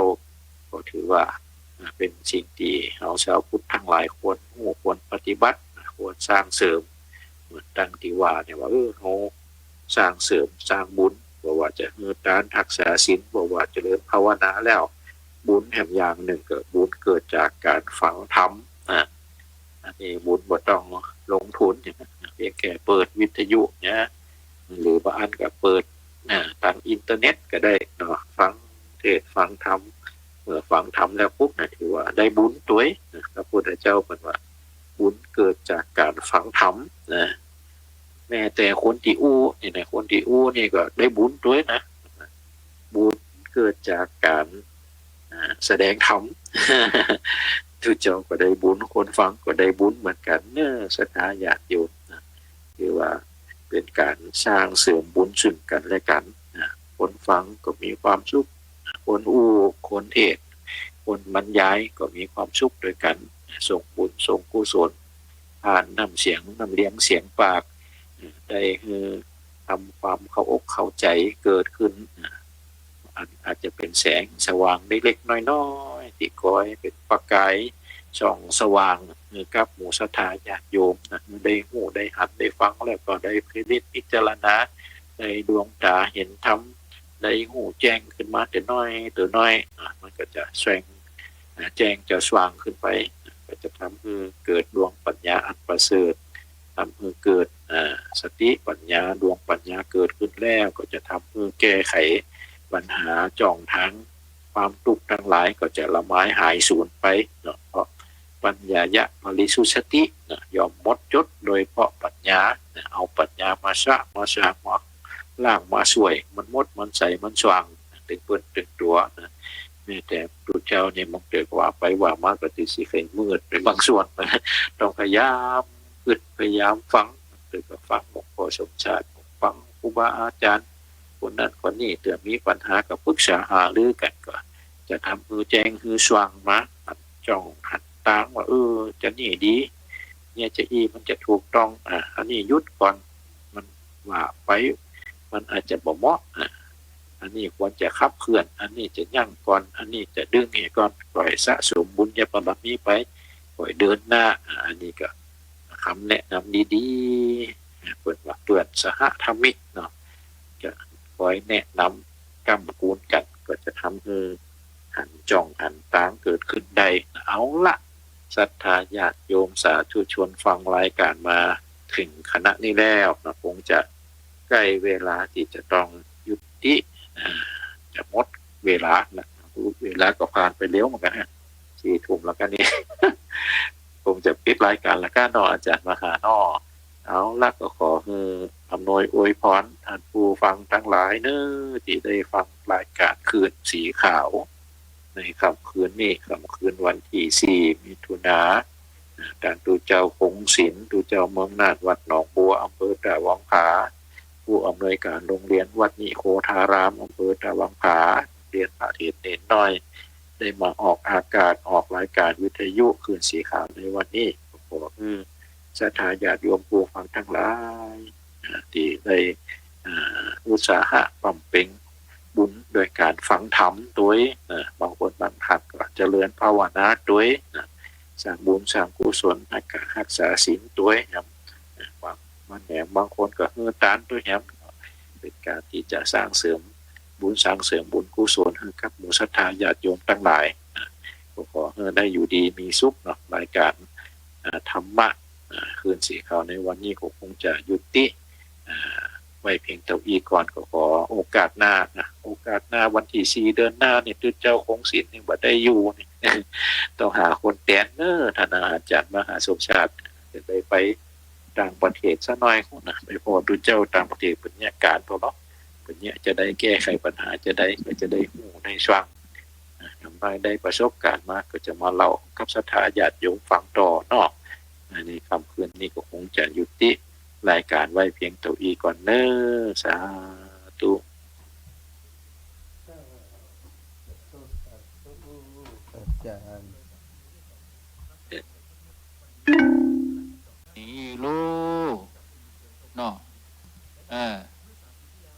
ก็ถือว่า อ่า เป๋นสิ่งตี้เฮาชาวพุทธตังหลายควรฮู้ ควรปฏิบัติ ควรสร้างเสริม เหมือนดังตี้ว่าเนี่ยว่า เออ เฮาสร้างเสริม สร้างบุญ บ่ว่าจะหื้อตาน ฮักษาศีล บ่ว่าจะเจริญภาวนาแล้ว บุญแหมอย่างนึ่งก็บุญเกิดจากก๋านฟังธรรม อ่า อันนี้บุญบ่ต้องลงทุน เพียงแค่เปิดวิทยุเนี่ย หรือบ่อั้นก็เปิด อ่า ตางอินเทอร์เน็ตก็ได้เนาะ ฟังเทศน์ฟังธรรม เมื่อฟังธรรมแล้วปุ๊บนะ ถือว่าได้บุญตวยนะ พระพุทธเจ้าเปิ้นว่า บุญเกิดจากก๋านฟังธรรมนะ แม้แต่คนตี้อู้นี่นะ คนตี้อู้นี่ก็ได้บุญตวยนะ บุญเกิดจากก๋าน อ่า แสดงธรรม ตุ๊เจ้าก็ได้บุญ คนฟังก็ได้บุญเหมือนกั๋นเน่อ ศรัทธาญาติโยมนะ ถือว่าเป๋นก๋านสร้างเสริมบุญซึ่งกั๋นและกั๋นนะ คนฟังก็มีความสุข คนอู้ คนเทศน์ คนบรรยายก็มีความสุขตวยกั๋น ส่งบุญส่งกุศล ผ่านน้ำเสียง น้ำเลียงเสียงปาก ได้หื้อธรรมความเข้าอกเข้าใจ๋เกิดขึ้น อันอาจจะเป๋นแสงสว่างเล็กๆ น้อยๆ ตี้คอยเป๋นประกายส่องสว่างหื้อกับหมู่ศรัทธาญาติโยมนะ ได้ฮู้ ได้หัน ได้ฟังแล้วก็ได้พินิจพิจารณา ได้ดวงต๋าหันธรรม ได้ฮู้แจ้งขึ้นมาแต่น้อยแต่น้อย อ่ะ มันก็จะแสง อ่ะ แจ้งจะสว่างขึ้นไป ก็จะทำหื้อเกิดดวงปัญญาอันประเสริฐ ทำหื้อเกิด อ่า สติปัญญา ดวงปัญญาเกิดขึ้นแล้ว ก็จะทำหื้อแก้ไขปัญหาจ่องทางความตุ๊กข์ตังหลาย ก็จะละมายหายสูญไปเนาะ เพราะปัญญายะปริสุทธิสติเนาะ ย่อมหมดจดโดยเพราะปัญญาเนาะ เอาปัญญามาสะ มาสะ มาล้าง มาส่วย มันหมด มันใส มันสว่าง ตึงเปิ้นตึงตั๋วนะ แม้แต่ตุ๊เจ้านี่บางเตื้อก็ว่าไปว่ามาก็ตี้สิเขยมืดไปบางส่วน ต้องพยายามกึ๊ด พยายามฟัง เตื้อก็ฟังหลวงพ่อสมชาติ ฟังครูบาอาจารย์คนนั้นคนนี้ เตื้อมีปัญหาก็ปรึกษาหารือกั๋น ก็จะทำหื้อแจ้งหื้อสว่างมา หันจ่องหันตางว่า เออ จะนี่ดี เนี่ยจะอี้มันจะถูกต้อง อ่า อันนี้หยุดก่อน มันว่าไป มันอาจจะบ่เหมาะ อ่า อันนี้ควรจะขับเคลื่อน อันนี้จะยั้งก่อน อันนี้จะดึงหื้อก่อน ปล่อยสะสมบุญญาบารมีไป ขอหื้อเดินหน้า อ่า อันนี้ก็กำแนะนำดีๆ เปิ้นว่าเปื้อนสหธรรมิกเนาะ จะคอยแนะนำก้ำกูนกั๋น ก็จะทำหื้อหันจ่องหันตางเกิดขึ้นได้ เอาละ ศรัทธาญาติโยมสาธุชนฟังรายก๋านมาเถิงขณะนี้แล้วนะ คงจะใก้เวลาตี้จะต้องยุติ อ่า จะหมดเวลาละ เวลาก็ผ่านไปเร็วเหมือนกั๋นฮะ สี่ทุ่มแล้วกั๋นนี่ คงจะปิดรายก๋านแล้วกั๋นเนาะ อาจ๋ารย์มหาเนาะ เอาละ ก็ขอหื้ออำนวยอวยพรต้านผู้ฟังตังหลายเน่อ ตี้ได้ฟังรายก๋านคลื่นสีขาว ในค่ำคืนนี้ ค่ำคืนวันตี้สี่ มิถุนา ต้านตุ๊เจ้าคงศิลป์ ตุ๊เจ้าเมืองน่าน วัดหนองบัว อำเภอตะหวังผา ผู้อำนวยก๋านโรงเรียนวัดนิโคธาราม อำเภอตะหวังผา เรียนพระเถรเณรน้อย ได้มาออกอากาศ ออกรายก๋านวิทยุคลื่นสีขาวในวันนี้ ก็ขอหื้อศรัทธาญาติโยมผู้ฟังตังหลาย อ่า ตี้ได้ อ่า อุตสาหะบำเพ็ญบุญโดยก๋านฟังธรรมตวย อ่า บางคนบางท่านก็เจริญภาวนาตวย อ่า สร้างบุญสร้างกุศล รักษาศีลตวย อ่า บาง บางแหม บางคนก็หื้อตานตวยแหม เป๋นก๋านตี้จะสร้างเสริมบุญ สร้างเสริมบุญกุศลหื้อกับหมู่ศรัทธาญาติโยมตังหลาย อ่า ก็ขอหื้อได้อยู่ดีมีสุขเนาะ รายก๋าน อ่า ธรรมะ อ่า คลื่นสีขาวในวันนี้ก็คงจะยุติ อ่า ไว้เพียงเต้าอี้ก่อน ก็ขอโอกาสหน้านะ โอกาสหน้าวันตี้สี่เดือนหน้านี่ ตุ๊เจ้าคงศิลป์นี่บ่ได้อยู่นี่ ต้องหาคนแตนเน่อ ต้านอาจ๋ารย์มหาสมชาติ จะได้ไปต่างประเทศสักหน่อยนะ ไปผ่อตุ๊เจ้าต่างประเทศ เปิ้นเยียะก๋านผ่อเนาะ เปิ้นเยียะจะได้แก้ไขปัญหาจะได้ ก็จะได้ฮู้ได้ฟัง อ่า อย่างน้อยได้ประสบก๋ารณ์มา ก็จะมาเล่ากับศรัทธาญาติโยมฟังต่อเนาะ อันนี้ค่ำคืนนี้ก็คงจะยุติรายก๋านไว้เพียงเต้าอี้ก่อนเน่อ สาธุ อาจ๋ารย์ นี่ลูก เนาะ เออ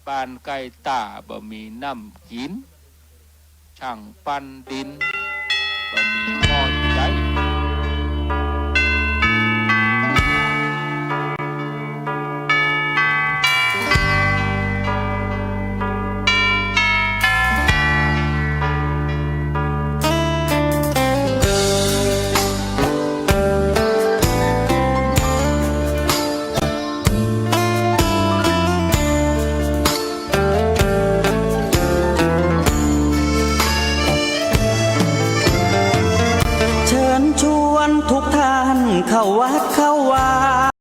ปานไก่ต๋าบ่มีน้ำกิ๋น ช่างปั้นดินบ่มีหม้อใจ๊ เชิญชวนทุกท่านเข้าวัดเข้าวา